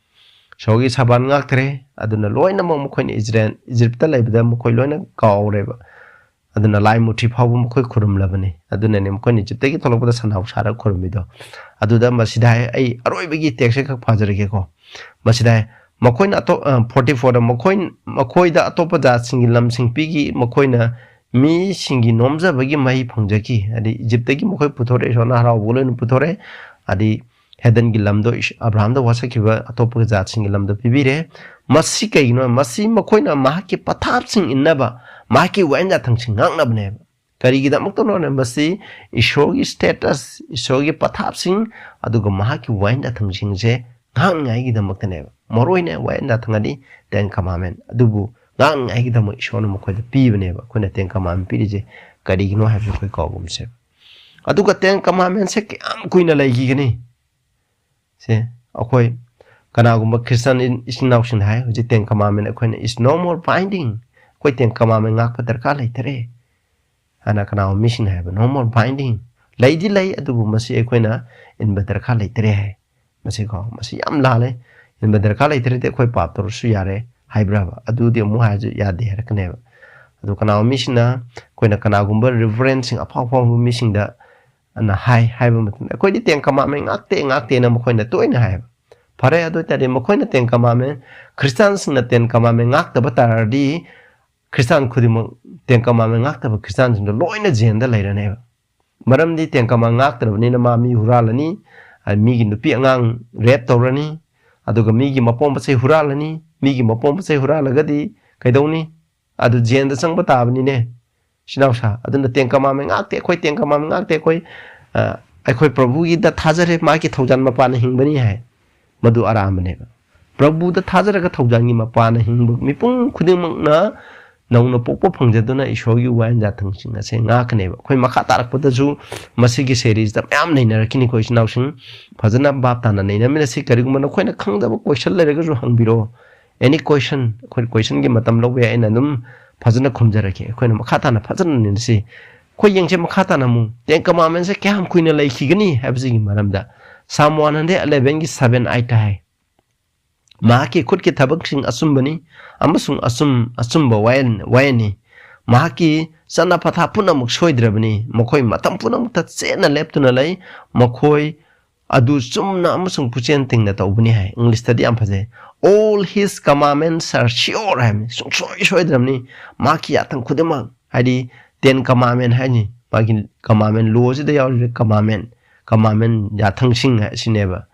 ꯏꯁꯣꯔꯒꯤ ꯁꯥꯕꯥꯟ ꯉꯥꯛꯇ꯭ꯔꯦ꯫ ꯑꯗꯨꯅ ꯂꯣꯏꯅꯃꯛ ꯃꯈꯣꯏꯅ ꯏꯖꯔꯦꯜ, ꯏꯖꯤꯞꯇ ꯂꯩꯕꯗ ꯃꯈꯣꯏ ꯂꯣꯏꯅ ꯀꯥꯎꯔꯦꯕ꯫ ꯑꯗꯨꯅ ꯂꯥꯏ ꯃꯨꯔꯇꯤ ꯐꯥꯎꯕ ꯃꯈꯣꯏ ꯈꯨꯔꯨꯝꯂꯕꯅꯤ꯫ ꯑꯗꯨꯅꯅꯦ ꯃꯈꯣꯏꯅ ꯏꯖꯤꯞꯇꯒꯤ ꯊꯣꯛꯂꯛꯄꯗ ꯁꯟꯅꯥꯎ ꯁꯥꯔꯒ ꯈꯨꯔꯨꯝꯃꯤꯗꯣ꯫ ꯑꯗꯨꯗ ꯃꯁꯤꯗ ꯍꯥꯏ, ꯑꯩ ꯑꯔꯣꯏꯕꯒꯤ ꯇꯦꯛꯁꯁꯦ ꯈꯛ ꯄꯥꯖꯔꯒꯦꯀꯣ꯫ ꯃꯁꯤꯗ ꯍꯥꯏ, ꯃꯈꯣꯏꯅ ꯑꯇꯣꯞ-, ꯑ, forty fourꯗ ꯃꯈꯣꯏ, ꯃꯈꯣꯏꯗ ꯑꯇꯣꯞꯄ ꯖꯥꯠꯁꯤꯡꯒꯤ ꯂꯝꯁꯤꯡ ꯄꯤꯈꯤ, ꯃꯈꯣꯏꯅ ꯃꯤꯁꯤꯡꯒꯤ ꯅꯣꯝꯖꯕꯒꯤ ꯃꯍꯩ ꯐꯪꯖꯈꯤ꯫ ꯍꯥꯏꯗꯤ ꯏꯖꯤꯞꯇꯒꯤ ꯃꯈꯣꯏ ꯄꯨꯊꯣꯔꯛꯑꯦ, ꯏꯁꯣꯔꯅ ꯍꯔꯥꯎꯕꯒ ꯂꯣꯏꯅ ꯄꯨꯊꯣꯔꯛꯑꯦ꯫ ꯍꯥꯏꯗꯤ ꯍꯦꯗꯟꯒꯤ ꯂꯝꯗꯣ ꯏꯁ-, ꯑꯕ꯭ꯔꯥꯍꯥꯝꯗ ꯋꯥꯁꯛꯈꯤꯕ ꯑꯇꯣꯞꯄ ꯖꯥꯠꯁꯤꯡꯒꯤ ꯂꯝꯗꯣ ꯄꯤꯕꯤꯔꯦ꯫ ꯃꯁꯤ ꯀꯩꯒꯤꯅꯣ? ꯃꯁꯤ ꯃꯈꯣꯏꯅ ꯃꯍꯥꯛꯀꯤ ꯄꯊꯥꯞꯁꯤꯡ ꯏꯟꯅꯕ, ꯃꯍꯥꯛꯀꯤ ꯋꯥꯌꯦꯜ ꯌꯥꯊꯪꯁꯤꯡ ꯉꯥꯛꯅꯕꯅꯦꯕ꯫ ꯀꯔꯤꯒꯤꯗꯃꯛꯇꯅꯣꯅꯦ? ꯃꯁꯤ ꯏꯁꯣꯔꯒꯤ status, ꯏꯁꯣꯔꯒꯤ ꯄꯊꯥꯞꯁꯤꯡ, ꯑꯗꯨꯒ ꯃꯍꯥꯛꯀꯤ ꯋꯥꯌꯦꯜ ꯌꯥꯊꯪꯁꯤꯡꯁꯦ ꯉꯥꯛꯅꯉꯥꯏꯒꯤꯗꯃꯛꯇꯅꯦꯕ꯫ ꯃꯔꯨ ꯑꯣꯏꯅ ꯋꯥꯌꯦꯜ ꯌꯥꯊꯪ ꯑꯗꯤ Ten Commandment꯫ ꯑꯗꯨꯕꯨ ꯉꯥꯛꯅꯉꯥꯏꯒꯤꯗꯃꯛ ꯏꯁꯣꯔꯅ ꯃꯈꯣꯏꯗ ꯄꯤꯕꯅꯦꯕ꯫ ꯑꯩꯈꯣꯏꯅ Ten Commandment ꯄꯤꯔꯤꯁꯦ ꯀꯔꯤꯒꯤꯅꯣ ꯍꯥꯏꯕꯁꯦ ꯑꯩꯈꯣꯏ ꯀꯥꯎꯒꯨꯝꯁꯦꯕ꯫ ꯑꯗꯨꯒ Ten Commandmentꯁꯦ ꯀꯌꯥꯝ ꯀꯨꯏꯅ ꯂꯩꯈꯤꯒꯅꯤ? ꯁꯦ, ꯑꯩꯈꯣꯏ ꯀꯅꯥꯒꯨꯝꯕ ꯈ꯭ꯔꯤꯁꯇꯥꯟ ꯏꯟ-, ꯏꯆꯤꯟ ꯏꯅꯥꯎꯁꯤꯡꯅ ꯍꯥꯏ, ꯍꯧꯖꯤꯛ Ten Commandment ꯑꯩꯈꯣꯏꯅ is no more binding, ꯑꯩꯈꯣꯏ Ten Commandment ꯉꯥꯛꯄ ꯗꯔꯀꯥꯔ ꯂꯩꯇꯔꯦ ꯍꯥꯏꯅ ꯀꯅꯥꯒꯨꯝꯕ ꯃꯤꯁꯤꯡꯅ ꯍꯥꯏꯕ꯫ No more binding꯫ ꯂꯩꯗꯤ ꯂꯩ, ꯑꯗꯨꯕꯨ ꯃꯁꯤ ꯑꯩꯈꯣꯏꯅ ꯏꯟꯕ ꯗꯔꯀꯥꯔ ꯂꯩꯇꯔꯦ ꯍꯥꯏ꯫ ꯃꯁꯤꯀꯣ, ꯃꯁꯤ ꯌꯥꯝ ꯂꯥꯜꯂꯦ꯫ ꯏꯟꯕ ꯗꯔꯀꯥꯔ ꯂꯩꯇ꯭ꯔꯗꯤ ꯑꯩꯈꯣꯏ ꯄꯥꯞ ꯇꯧꯔꯁꯨ ꯌꯥꯔꯦ ꯍꯥꯏꯕ꯭ꯔꯕ? ꯑꯗꯨꯗꯤ ꯑꯃꯨꯛ ꯍꯥꯏꯔꯁꯨ ꯌꯥꯗꯦ ꯍꯥꯏꯔꯛꯀꯅꯦꯕ꯫ ꯑꯗꯨ ꯀꯅꯥꯒꯨꯝꯕ ꯃꯤꯁꯤꯡꯅ, ꯑꯩꯈꯣꯏꯅ ꯀꯅꯥꯒꯨꯝꯕ ꯔꯤꯚꯔꯦꯟꯁꯤꯡ, ꯑꯐꯥꯎ ꯑꯐꯥꯎꯕ ꯃꯤꯁꯤꯡꯗ ꯑꯅ ꯍꯥꯏ, ꯍꯥꯏꯕ ꯃꯇꯝꯗ, "ꯑꯩꯈꯣꯏꯗꯤ Ten Commandment ꯉꯥꯛꯇꯦ, ꯉꯥꯛꯇꯦꯅ" ꯃꯈꯣꯏꯅ ꯇꯣꯏꯅ ꯍꯥꯏꯌꯦꯕ꯫ ꯐꯔꯦ, ꯑꯗꯨ ꯑꯣꯏꯇꯥꯔꯗꯤ ꯃꯈꯣꯏꯅ Ten Commandment, ꯈ꯭ꯔꯤꯁꯇꯥꯟꯁꯤꯡꯅ Ten Commandment ꯉꯥꯛꯇꯕ ꯇꯥꯔꯗꯤ, ꯈ꯭ꯔꯤꯁꯇꯥꯟ ꯈꯨꯗꯤꯡꯃꯛ Ten Commandment ꯉꯥꯛꯇꯕ ꯈ꯭ꯔꯤꯁꯇꯥꯟꯁꯤꯡꯗꯣ ꯂꯣꯏꯅ ꯖꯦꯜꯗ ꯂꯩꯔꯅꯦꯕ꯫ ꯃꯔꯝꯗꯤ Ten Commandment ꯉꯥꯛꯇ꯭ꯔꯕꯅꯤꯅ ꯃꯥ ꯃꯤ ꯍꯨꯔꯥꯜꯂꯅꯤ, ꯑ, ꯃꯤꯒꯤ ꯅꯨꯄꯤ ꯑꯉꯥꯡ ꯔꯦꯞ ꯇꯧꯔꯅꯤ, ꯑꯗꯨꯒ ꯃꯤꯒꯤ ꯃꯄꯣꯠ ꯃꯆꯩ ꯍꯨꯔꯥꯜꯂꯅꯤ, ꯃꯤꯒꯤ ꯃꯄꯣꯠ ꯃꯆꯩ ꯍꯨꯔꯥꯜꯂꯒꯗꯤ ꯀꯩꯗꯧꯅꯤ? ꯑꯗꯨ ꯖꯦꯜꯗ ꯆꯪꯕ ꯇꯥꯕꯅꯤꯅꯦ꯫ ꯏꯆꯤꯟ ꯏꯅꯥꯎꯁꯥ, ꯑꯗꯨꯅ Ten Commandment ꯉꯥꯛꯇꯦ, ꯑꯩꯈꯣꯏ Ten Commandment ꯉꯥꯛꯇꯦ, ꯑꯩꯈꯣꯏ, ꯑ, ꯑꯩꯈꯣꯏ ꯄ꯭ꯔꯚꯨꯒꯤꯗ ꯊꯥꯖꯔꯦ, ꯃꯥꯒꯤ ꯊꯧꯖꯥꯜ ꯃꯄꯥꯟꯅ ꯍꯤꯡꯕꯅꯤ ꯍꯥꯏ꯫ ꯃꯗꯨ ꯑꯔꯥꯟꯕꯅꯦꯕ꯫ ꯄ꯭ꯔꯚꯨꯗ ꯊꯥꯖꯔꯒ ꯊꯧꯖꯥꯜꯒꯤ ꯃꯄꯥꯟꯅ ꯍꯤꯡꯕ ꯃꯤꯄꯨꯝ ꯈꯨꯗꯤꯡꯃꯛꯅ ꯅꯧꯅ ꯄꯣꯛꯄ ꯐꯪꯖꯗꯨꯅ ꯏꯁꯣꯔꯒꯤ ꯋꯥꯌꯦꯟ ꯌꯥꯊꯪꯁꯤꯡ ꯑꯁꯦ ꯉꯥꯛꯀꯅꯦꯕ꯫ ꯑꯩꯈꯣꯏ ꯃꯈꯥ ꯇꯥꯔꯛꯄꯗꯁꯨ ꯃꯁꯤꯒꯤ ꯁꯦꯔꯤꯁꯇ ꯃꯌꯥꯝ ꯅꯩꯅꯔꯛꯈꯤꯅꯤꯀꯣ, ꯏꯆꯤꯟ ꯏꯅꯥꯎꯁꯤꯡ꯫ ꯐꯖꯅ ꯚꯥꯞ ꯇꯥꯅ ꯅꯩꯅꯃꯤꯟꯅꯁꯤ꯫ ꯀꯔꯤꯒꯨꯝꯕ ꯅꯈꯣꯏꯅ ꯈꯪꯗꯕ ꯀꯣꯏꯁꯟ ꯂꯩꯔꯒꯁꯨ ꯍꯪꯕꯤꯔꯛꯑꯣ꯫ ꯑꯦꯅꯤ ꯀꯣꯏꯁꯟ, ꯑꯩꯈꯣꯏ ꯀꯣꯏꯁꯟꯒꯤ ꯃꯇꯝ ꯂꯧꯕ ꯌꯥꯏ, ꯑꯩꯅ ꯑꯗꯨꯝ ꯐꯖꯅ ꯈꯨꯝꯖꯔꯛꯀꯦ꯫ ꯑꯩꯈꯣꯏꯅ ꯃꯈꯥ ꯇꯥꯅ ꯐꯖꯅ ꯅꯩꯅꯁꯤ꯫ ꯑꯩꯈꯣꯏ ꯌꯦꯡꯁꯦ ꯃꯈꯥ ꯇꯥꯅ ꯑꯃꯨꯛ, ꯇꯦꯟ ꯀꯃꯥꯟꯃꯦꯟꯁꯦ ꯀꯌꯥꯝ ꯀꯨꯏꯅ ꯂꯩꯈꯤꯒꯅꯤ ꯍꯥꯏꯕꯁꯤꯒꯤ ꯃꯔꯝꯗ꯫ ꯁꯥꯝ ꯋꯥꯟ ꯍꯟꯗ꯭ꯔꯦꯗ ꯑꯦꯂꯦꯚꯦꯟꯒꯤ ꯁꯚꯦꯟ ꯑꯥꯏꯠꯇ ꯍꯥꯏ, "ꯃꯍꯥꯛꯀꯤ ꯈꯨꯠꯀꯤ ꯊꯕꯛꯁꯤꯡ ꯑꯆꯨꯝꯕꯅꯤ, ꯑꯃꯁꯨꯡ ꯑꯆꯨꯝ-, ꯑꯆꯨꯝꯕ ꯋꯥꯌꯦꯜ-, ꯋꯥꯌꯦꯜꯅꯤ꯫ ꯃꯍꯥꯛꯀꯤ ꯆꯠꯅ ꯄꯊꯥꯞ ꯄꯨꯝꯅꯃꯛ ꯁꯣꯏꯗ꯭ꯔꯕꯅꯤ꯫ ꯃꯈꯣꯏ ꯃꯇꯝ ꯄꯨꯝꯅꯃꯛꯇ ꯆꯦꯠꯅ ꯂꯦꯞꯇꯨꯅ ꯂꯩ꯫ ꯃꯈꯣꯏ ꯑꯗꯨ ꯆꯨꯝꯅ ꯑꯃꯁꯨꯡ ꯄꯨꯛꯆꯦꯜ ꯇꯤꯡꯅ ꯇꯧꯕꯅꯤ" ꯍꯥꯏ꯫ ꯏꯪꯂꯤꯁꯇꯗꯤ ꯌꯥꯝ ꯐꯖꯩ꯫ "All his commandments are sure" ꯍꯥꯏꯕꯅꯤ꯫ ꯁꯨꯡꯁꯣꯏ ꯁꯣꯏꯗ꯭ꯔꯕꯅꯤ꯫ ꯃꯍꯥꯛꯀꯤ ꯌꯥꯊꯪ ꯈꯨꯗꯤꯡꯃꯛ, ꯍꯥꯏꯗꯤ ꯇꯦꯟ ꯀꯃꯥꯟꯃꯦꯟ ꯍꯥꯏꯅꯤ꯫ ꯃꯥꯒꯤ ꯀꯃꯥꯟꯃꯦꯟ ꯂꯣꯁꯤꯗ ꯌꯥꯎꯔꯤꯕ ꯀꯃꯥꯟꯃꯦꯟ, ꯀꯃꯥꯟꯃꯦꯟ ꯌꯥꯊꯪꯁꯤꯡ ꯍꯥꯏꯁꯤꯅꯦꯕ꯫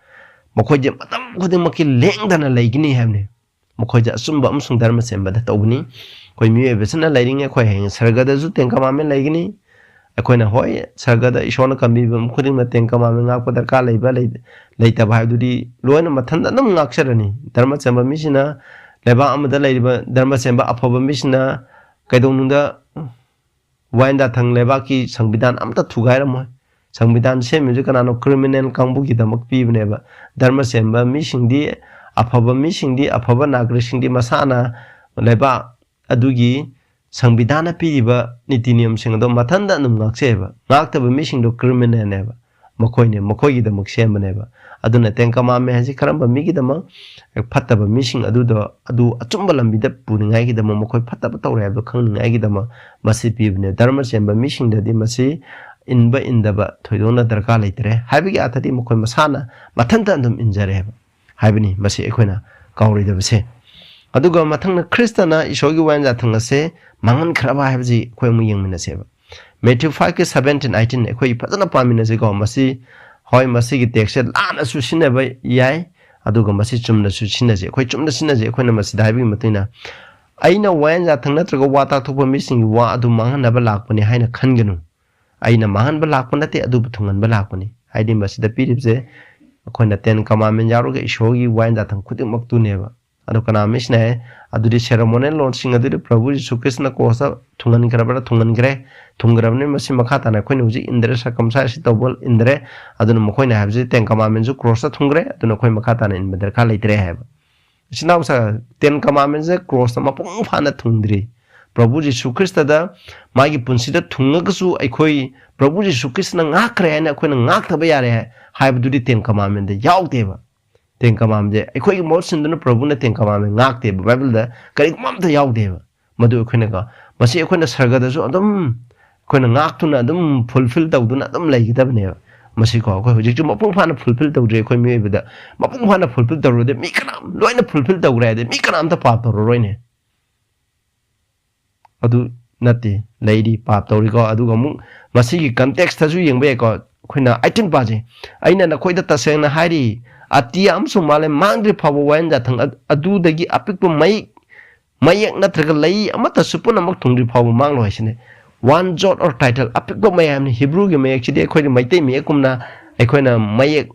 ꯃꯈꯣꯏꯁꯦ ꯃꯇꯝ ꯈꯨꯗꯤꯡꯃꯛꯀꯤ ꯂꯦꯡꯗꯅ ꯂꯩꯒꯅꯤ ꯍꯥꯏꯕꯅꯤ꯫ ꯃꯈꯣꯏꯁꯦ ꯑꯆꯨꯝꯕ ꯑꯃꯁꯨꯡ ꯙꯔꯃ ꯆꯦꯟꯕꯗ ꯇꯧꯕꯅꯤ꯫ ꯑꯩꯈꯣꯏ ꯃꯤꯑꯣꯏꯕꯁꯤꯅ ꯂꯩꯔꯤꯉꯩ ꯑꯩꯈꯣꯏ ꯍꯌꯦꯡ ꯁꯔꯒꯗꯁꯨ ꯇꯦꯟ ꯀꯃꯥꯟꯃꯦꯟ ꯂꯩꯒꯅꯤ꯫ ꯑꯩꯈꯣꯏꯅ, ꯍꯣꯏ, ꯁꯔꯒꯗ ꯏꯁꯣꯔꯅ ꯀꯝꯕꯤꯕ ꯈꯨꯗꯤꯡꯃꯛ ꯇꯦꯟ ꯀꯃꯥꯟꯃꯦꯟ ꯉꯥꯛꯄ ꯗꯔꯀꯥꯔ ꯂꯩꯕ, ꯂꯩ-, ꯂꯩꯇꯕ ꯍꯥꯏꯕꯗꯨꯗꯤ ꯂꯣꯏꯅ ꯃꯊꯟꯇ ꯑꯗꯨꯝ ꯉꯥꯛꯆꯔꯅꯤ꯫ ꯙꯔꯃ ꯆꯦꯟꯕ ꯃꯤꯁꯤꯅ, ꯂꯩꯕꯥꯛ ꯑꯃꯗ ꯂꯩꯔꯤꯕ ꯙꯔꯃ ꯆꯦꯟꯕ ꯑꯐꯕ ꯃꯤꯁꯤꯅ ꯀꯩꯗꯧꯅꯨꯡꯗ ꯋꯥꯌꯦꯟ ꯌꯥꯊꯪ ꯂꯩꯕꯥꯛꯀꯤ ꯁꯪꯕꯤꯙꯥꯟ ꯑꯃꯠꯇ ꯊꯨꯒꯥꯏꯔꯝꯃꯣꯏ꯫ ꯁꯪꯕꯤꯙꯥꯟ ꯁꯦꯝꯃꯤꯁꯦ ꯀꯅꯥꯅꯣ? ꯀ꯭ꯔꯤꯃꯤꯅꯦꯜ ꯀꯥꯡꯕꯨꯒꯤꯗꯃꯛ ꯄꯤꯕꯅꯦꯕ꯫ ꯙꯔꯃ ꯆꯦꯟꯕ ꯃꯤꯁꯤꯡꯗꯤ, ꯑꯐꯕ ꯃꯤꯁꯤꯡꯗꯤ, ꯑꯐꯕ ꯅꯥꯒꯔꯤꯛꯁꯤꯡꯗꯤ ꯃꯁꯥꯅ ꯂꯩꯕꯥꯛ ꯑꯗꯨꯒꯤ ꯁꯪꯕꯤꯙꯥꯟꯅ ꯄꯤꯔꯤꯕ ꯅꯤꯇꯤ ꯅꯤꯌꯝꯁꯤꯡ ꯑꯗꯣ ꯃꯊꯟꯇ ꯑꯗꯨꯝ ꯉꯥꯛꯆꯩꯑꯕ꯫ ꯉꯥꯛꯇꯕ ꯃꯤꯁꯤꯡꯗꯣ ꯀ꯭ꯔꯤꯃꯤꯅꯦꯜꯅꯦꯕ꯫ ꯃꯈꯣꯏꯅꯦ, ꯃꯈꯣꯏꯒꯤꯗꯃꯛ ꯁꯦꯝꯕꯅꯦꯕ꯫ ꯑꯗꯨꯅ ꯇꯦꯟ ꯀꯃꯥꯟꯃꯦꯟ ꯍꯥꯏꯁꯤ ꯀꯔꯝꯕ ꯃꯤꯒꯤꯗꯃꯛ? ꯐꯠꯇꯕ ꯃꯤꯁꯤꯡ ꯑꯗꯨꯗꯣ, ꯑꯗꯨ ꯑꯆꯨꯝꯕ ꯂꯝꯕꯤꯗ ꯄꯨꯅꯤꯡꯉꯥꯏꯒꯤꯗꯃꯛ, ꯃꯈꯣꯏ ꯐꯠꯇꯕ ꯇꯧꯔꯦ ꯍꯥꯏꯕꯗꯣ ꯈꯪꯅꯤꯡꯉꯥꯏꯒꯤꯗꯃꯛ ꯃꯁꯤ ꯄꯤꯕꯅꯦ꯫ ꯙꯔꯃ ꯆꯦꯟꯕ ꯃꯤꯁꯤꯡꯗꯗꯤ ꯃꯁꯤ ꯏꯟꯕ ꯏꯟꯗꯕ ꯊꯣꯏꯗꯣꯛꯅ ꯗꯔꯀꯥꯔ ꯂꯩꯇ꯭ꯔꯦ ꯍꯥꯏꯕꯒꯤ ꯑꯥꯔꯊꯗꯤ ꯃꯈꯣꯏ ꯃꯁꯥꯅ ꯃꯊꯟꯇ ꯑꯗꯨꯝ ꯏꯟꯖꯔꯦꯕ ꯍꯥꯏꯕꯅꯤ꯫ ꯃꯁꯤ ꯑꯩꯈꯣꯏꯅ ꯀꯥꯎꯔꯣꯏꯗꯕꯁꯦ꯫ ꯑꯗꯨꯒ ꯃꯊꯪꯅ ꯈ꯭ꯔꯤꯁꯇꯅ ꯏꯁꯣꯔꯒꯤ ꯋꯥꯌꯦꯟ ꯌꯥꯊꯪ ꯑꯁꯦ ꯃꯥꯡꯍꯟꯈ꯭ꯔꯕ ꯍꯥꯏꯕꯁꯤ ꯑꯩꯈꯣꯏ ꯑꯃꯨꯛ ꯌꯦꯡꯃꯤꯟꯅꯁꯦꯕ꯫ ꯃꯦꯊ꯭ꯌꯨ ꯐꯥꯏꯚꯀꯤ ꯁꯚꯦꯟꯇꯤꯟ ꯑꯩꯠꯇꯤꯟ ꯑꯩꯈꯣꯏ ꯐꯖꯅ ꯄꯥꯃꯤꯟꯅꯁꯤꯀꯣ꯫ ꯃꯁꯤ, ꯍꯣꯏ, ꯃꯁꯤꯒꯤ ꯇꯦꯛꯁꯁꯦ ꯂꯥꯟꯅꯁꯨ ꯁꯤꯖꯤꯟꯅꯕ ꯌꯥꯏ, ꯑꯗꯨꯒ ꯃꯁꯤ ꯆꯨꯝꯅꯁꯨ ꯁꯤꯖꯤꯟꯅꯁꯤ꯫ ꯑꯩꯈꯣꯏ ꯆꯨꯝꯅ ꯁꯤꯖꯤꯟꯅꯁꯤ꯫ ꯑꯩꯈꯣꯏꯅ ꯃꯁꯤꯗ ꯍꯥꯏꯕꯒꯤ ꯃꯇꯨꯡ ꯏꯟꯅ, "ꯑꯩꯅ ꯋꯥꯌꯦꯟ ꯌꯥꯊꯪ ꯅꯠꯇ꯭ꯔꯒ ꯋꯥ ꯇꯥꯛꯊꯣꯛꯄ ꯃꯤꯁꯤꯡꯒꯤ ꯋꯥ ꯑꯗꯨ ꯃꯥꯡꯍꯟꯅꯕ ꯂꯥꯛꯄꯅꯤ ꯍꯥꯏꯅ ꯈꯟꯒꯅꯨ꯫ ꯑꯩꯅ ꯃꯥꯡꯍꯟꯕ ꯂꯥꯛꯄ ꯅꯠꯇꯦ, ꯑꯗꯨꯕꯨ ꯊꯨꯡꯍꯟꯕ ꯂꯥꯛꯄꯅꯤ"꯫ ꯍꯥꯏꯗꯤ ꯃꯁꯤꯗ ꯄꯤꯔꯤꯕꯁꯦ ꯑꯩꯈꯣꯏꯅ ꯇꯦꯟ ꯀꯃꯥꯟꯃꯦꯟ ꯌꯥꯎꯔꯒ ꯏꯁꯣꯔꯒꯤ ꯋꯥꯌꯦꯟ ꯌꯥꯊꯪ ꯈꯨꯗꯤꯡꯃꯛꯇꯨꯅꯦꯕ꯫ ꯑꯗꯣ ꯀꯅꯥ ꯃꯤꯁꯤꯅ ꯍꯥꯏ, ꯑꯗꯨꯗꯤ ceremonial law ꯁꯤꯡ ꯑꯗꯨꯗꯤ ꯄ꯭ꯔꯚꯨ ꯖꯤꯁꯨ ꯈ꯭ꯔꯤꯁꯇꯅ ꯀ꯭ꯔꯣꯁꯇ ꯊꯨꯡꯍꯟꯈ꯭ꯔꯕ꯭ꯔꯥ? ꯊꯨꯡꯍꯟꯈ꯭ꯔꯦ꯫ ꯊꯨꯡꯈ꯭ꯔꯕꯅꯤꯅ ꯃꯁꯤ ꯃꯈꯥ ꯇꯥꯅ ꯑꯩꯈꯣꯏꯅ ꯍꯧꯖꯤꯛ ꯏꯟꯗ꯭ꯔꯦ, circumcise ꯇꯧꯕ ꯏꯟꯗ꯭ꯔꯦ꯫ ꯑꯗꯨꯅ ꯃꯈꯣꯏꯅ ꯍꯥꯏꯕꯁꯤ ten commandments ꯁꯨ ꯀ꯭ꯔꯣꯁꯇ ꯊꯨꯡꯈ꯭ꯔꯦ, ꯑꯗꯨꯅ ꯑꯩꯈꯣꯏ ꯃꯈꯥ ꯇꯥꯅ ꯏꯟꯕ ꯗꯔꯀꯥꯔ ꯂꯩꯇ꯭ꯔꯦ ꯍꯥꯏꯕ꯫ ꯏꯆꯤꯟ ꯏꯅꯥꯎ ꯁꯥ-, ten commandments ꯁꯦ ꯀ꯭ꯔꯣꯁꯇ ꯃꯄꯨꯡ ꯐꯥꯅ ꯊꯨꯡꯗ꯭ꯔꯤ꯫ ꯄ꯭ꯔꯚꯨ ꯖꯤꯁꯨ ꯈ꯭ꯔꯤꯁꯇꯗ ꯃꯥꯒꯤ ꯄꯨꯟꯁꯤꯗ ꯊꯨꯡꯉꯒꯁꯨ ꯑꯩꯈꯣꯏ ꯄ꯭ꯔꯚꯨ ꯖꯤꯁꯨ ꯈ꯭ꯔꯤꯁꯇꯅ ꯉꯥꯛꯈ꯭ꯔꯦ ꯍꯥꯏꯅ ꯑꯩꯈꯣꯏꯅ ꯉꯥꯛꯇꯕ ꯌꯥꯔꯦ ꯍꯥꯏ-, ꯍꯥꯏꯕꯗꯨꯗꯤ ten commandment ꯇ ꯌꯥꯎꯗꯦꯕ꯫ Ten commandment ꯁꯦ ꯑꯩꯈꯣꯏꯒꯤ ꯃꯍꯨꯠ ꯁꯤꯟꯗꯨꯅ ꯄ꯭ꯔꯚꯨꯅ ten commandment ꯉꯥꯛꯇꯦꯕ꯫ ꯕꯥꯏꯕꯜꯗ ꯀꯔꯤꯒꯨꯝꯕ ꯑꯝꯇ ꯌꯥꯎꯗꯦꯕ꯫ ꯃꯗꯨ ꯑꯩꯈꯣꯏꯅ ꯀ-, ꯃꯁꯤ ꯑꯩꯈꯣꯏꯅ ꯁꯔꯒꯗꯁꯨ ꯑꯗꯨꯝ ꯑꯩꯈꯣꯏꯅ ꯉꯥꯛꯇꯨꯅ ꯑꯗꯨꯝ fulfill ꯇꯧꯗꯨꯅ ꯑꯗꯨꯝ ꯂꯩꯒꯗꯕꯅꯦꯕ꯫ ꯃꯁꯤꯀꯣ ꯑꯩꯈꯣꯏ ꯍꯧꯖꯤꯛꯁꯨ ꯃꯄꯨꯡ ꯐꯥꯅ fulfill ꯇꯧꯗ꯭ꯔꯤ ꯑꯩꯈꯣꯏ ꯃꯤꯑꯣꯏꯕꯗ꯫ ꯃꯄꯨꯡ ꯐꯥꯅ fulfill ꯇꯧꯔꯨꯔꯗꯤ ꯃꯤ ꯀꯅꯥꯝ ꯂꯣꯏꯅ fulfill ꯇꯧꯈ꯭ꯔꯦ ꯍꯥꯏꯗꯤ ꯃꯤ ꯀꯅꯥꯝꯇ ꯄꯥꯞ ꯇꯧꯔꯔꯣꯏꯅꯦ꯫ ꯑꯗꯨ ꯅꯠꯇꯦ, ꯂꯩꯔꯤ, ꯄꯥꯞ ꯇꯧꯔꯤꯀꯣ꯫ ꯑꯗꯨꯒ ꯑꯃꯨꯛ ꯃꯁꯤꯒꯤ context ꯇꯁꯨ ꯌꯦꯡꯕ ꯌꯥꯏꯀꯣ꯫ ꯑꯩꯈꯣꯏꯅ eighteen ꯄꯥꯁꯦ, "ꯑꯩꯅ ꯅꯈꯣꯏꯗ ꯇꯁꯦꯡꯅ ꯍꯥꯏꯔꯤ, ꯑꯇꯤꯌꯥ ꯑꯃꯁꯨꯡ ꯃꯥꯂꯦꯝ ꯃꯥꯡꯗ꯭ꯔꯤ ꯐꯥꯎꯕ ꯋꯥꯌꯦꯟ ꯌꯥꯊꯪ ꯑꯗ-, ꯑꯗꯨꯗꯒꯤ ꯑꯄꯤꯛꯄ ꯃꯩ, ꯃꯌꯦꯛ ꯅꯠꯇ꯭ꯔꯒ ꯂꯩ ꯑꯃꯠꯇꯁꯨ ꯄꯨꯝꯅꯃꯛ ꯊꯨꯡꯗ꯭ꯔꯤ ꯐꯥꯎꯕ ꯃꯥꯡꯂꯣꯏ" ꯍꯥꯏꯁꯤꯅꯦ꯫ One jot or tittle, ꯑꯄꯤꯛꯄ ꯃꯌꯥꯝꯅꯤ꯫ ꯍꯤꯕ꯭ꯔꯨꯒꯤ ꯃꯌꯦꯛꯁꯤꯗꯤ ꯑꯩꯈꯣꯏꯒꯤ ꯃꯩꯇꯩ ꯃꯌꯦꯛꯀꯨꯝꯅ ꯑꯩꯈꯣꯏꯅ ꯃꯌꯦꯛ,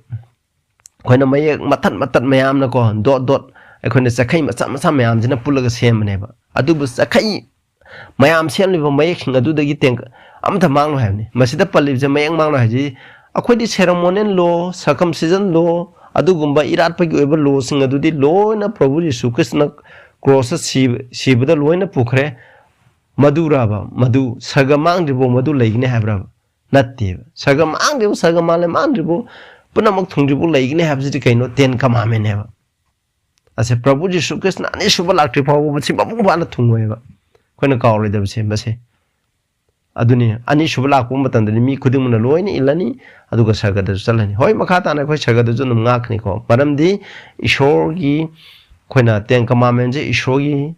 ꯑꯩꯈꯣꯏꯅ ꯃꯌꯦꯛ ꯃꯇꯠ ꯃꯇꯠ ꯃꯌꯥꯝꯅꯀꯣ, dot dot, ꯑꯩꯈꯣꯏꯅ ꯆꯈꯩ ꯃꯆꯥ ꯃꯆꯥ ꯃꯌꯥꯝꯁꯤꯅ ꯄꯨꯜꯂꯒ ꯁꯦꯝꯕꯅꯦꯕ꯫ ꯑꯗꯨꯕꯨ ꯆꯈꯩ ꯃꯌꯥꯝ ꯁꯦꯝꯂꯤꯕ ꯃꯌꯦꯛꯁꯤꯡ ꯑꯗꯨꯗꯒꯤ ꯇꯦꯡ-, ꯑꯃꯇ ꯃꯥꯡꯂꯣꯏ ꯍꯥꯏꯕꯅꯤ꯫ ꯃꯁꯤꯗ ꯄꯜꯂꯤꯕꯁꯦ ꯃꯌꯦꯛ ꯃꯥꯡꯂꯣꯏ ꯍꯥꯏꯁꯤ ꯑꯩꯈꯣꯏꯗꯤ ceremonial law, circumcision law, ꯑꯗꯨꯒꯨꯝꯕ ꯏꯔꯥꯠꯄꯒꯤ ꯑꯣꯏꯕ law ꯁꯤꯡ ꯑꯗꯨꯗꯤ ꯂꯣꯏꯅ ꯄ꯭ꯔꯚꯨ ꯌꯤꯁꯨ ꯈ꯭ꯔꯤꯁꯇꯅ ꯀ꯭ꯔꯣꯁꯇ ꯁꯤꯕ-, ꯁꯤꯕꯗ ꯂꯣꯏꯅ ꯄꯨꯈ꯭ꯔꯦ꯫ ꯃꯗꯨꯔꯕ? ꯃꯗꯨ ꯁꯔꯒ ꯃꯥꯡꯗ꯭ꯔꯤꯕꯣ ꯃꯗꯨ ꯂꯩꯒꯅꯤ ꯍꯥꯏꯕ꯭ꯔꯕ? ꯅꯠꯇꯦꯕ꯫ ꯁꯔꯒ ꯃꯥꯡꯗ꯭ꯔꯤꯕꯣ, ꯁꯔꯒ ꯃꯥꯂꯦꯝ ꯃꯥꯡꯗ꯭ꯔꯤꯕꯣ, ꯄꯨꯝꯅꯃꯛ ꯊꯨꯡꯗ꯭ꯔꯤꯕꯣ ꯂꯩꯒꯅꯤ ꯍꯥꯏꯕꯁꯤꯗꯤ ꯀꯩꯅꯣ? Ten Commandment ꯅꯦꯕ꯫ ꯑꯁꯦ ꯄ꯭ꯔꯚꯨ ꯖꯤꯁꯨ ꯈ꯭ꯔꯤꯁꯇꯅ ꯑꯅꯤꯁꯨꯕ ꯂꯥꯛꯇ꯭ꯔꯤ ꯐꯥꯎꯕ ꯃꯁꯤ ꯃꯄꯨꯡ ꯐꯥꯅ ꯊꯨꯡꯉꯣꯏꯕ꯫ ꯑꯩꯈꯣꯏꯅ ꯀꯥꯎꯔꯣꯏꯗꯕꯁꯦ ꯃꯁꯦ꯫ ꯑꯗꯨꯅꯤ, ꯑꯅꯤꯁꯨꯕ ꯂꯥꯛꯄ ꯃꯇꯝꯗꯗꯤ ꯃꯤ ꯈꯨꯗꯤꯡꯃꯛꯅ ꯂꯣꯏꯅ ꯏꯜꯂꯅꯤ, ꯑꯗꯨꯒ ꯁꯔꯒꯗꯁꯨ ꯆꯠꯂꯅꯤ꯫ ꯍꯣꯏ, ꯃꯈꯥ ꯇꯥꯅ ꯑꯩꯈꯣꯏ ꯁꯔꯒꯗꯁꯨ ꯑꯗꯨꯝ ꯉꯥꯛꯀꯅꯤꯀꯣ꯫ ꯃꯔꯝꯗꯤ ꯏꯁꯣꯔꯒꯤ, ꯑꯩꯈꯣꯏꯅ Ten Commandment ꯁꯦ ꯏꯁꯣꯔꯒꯤ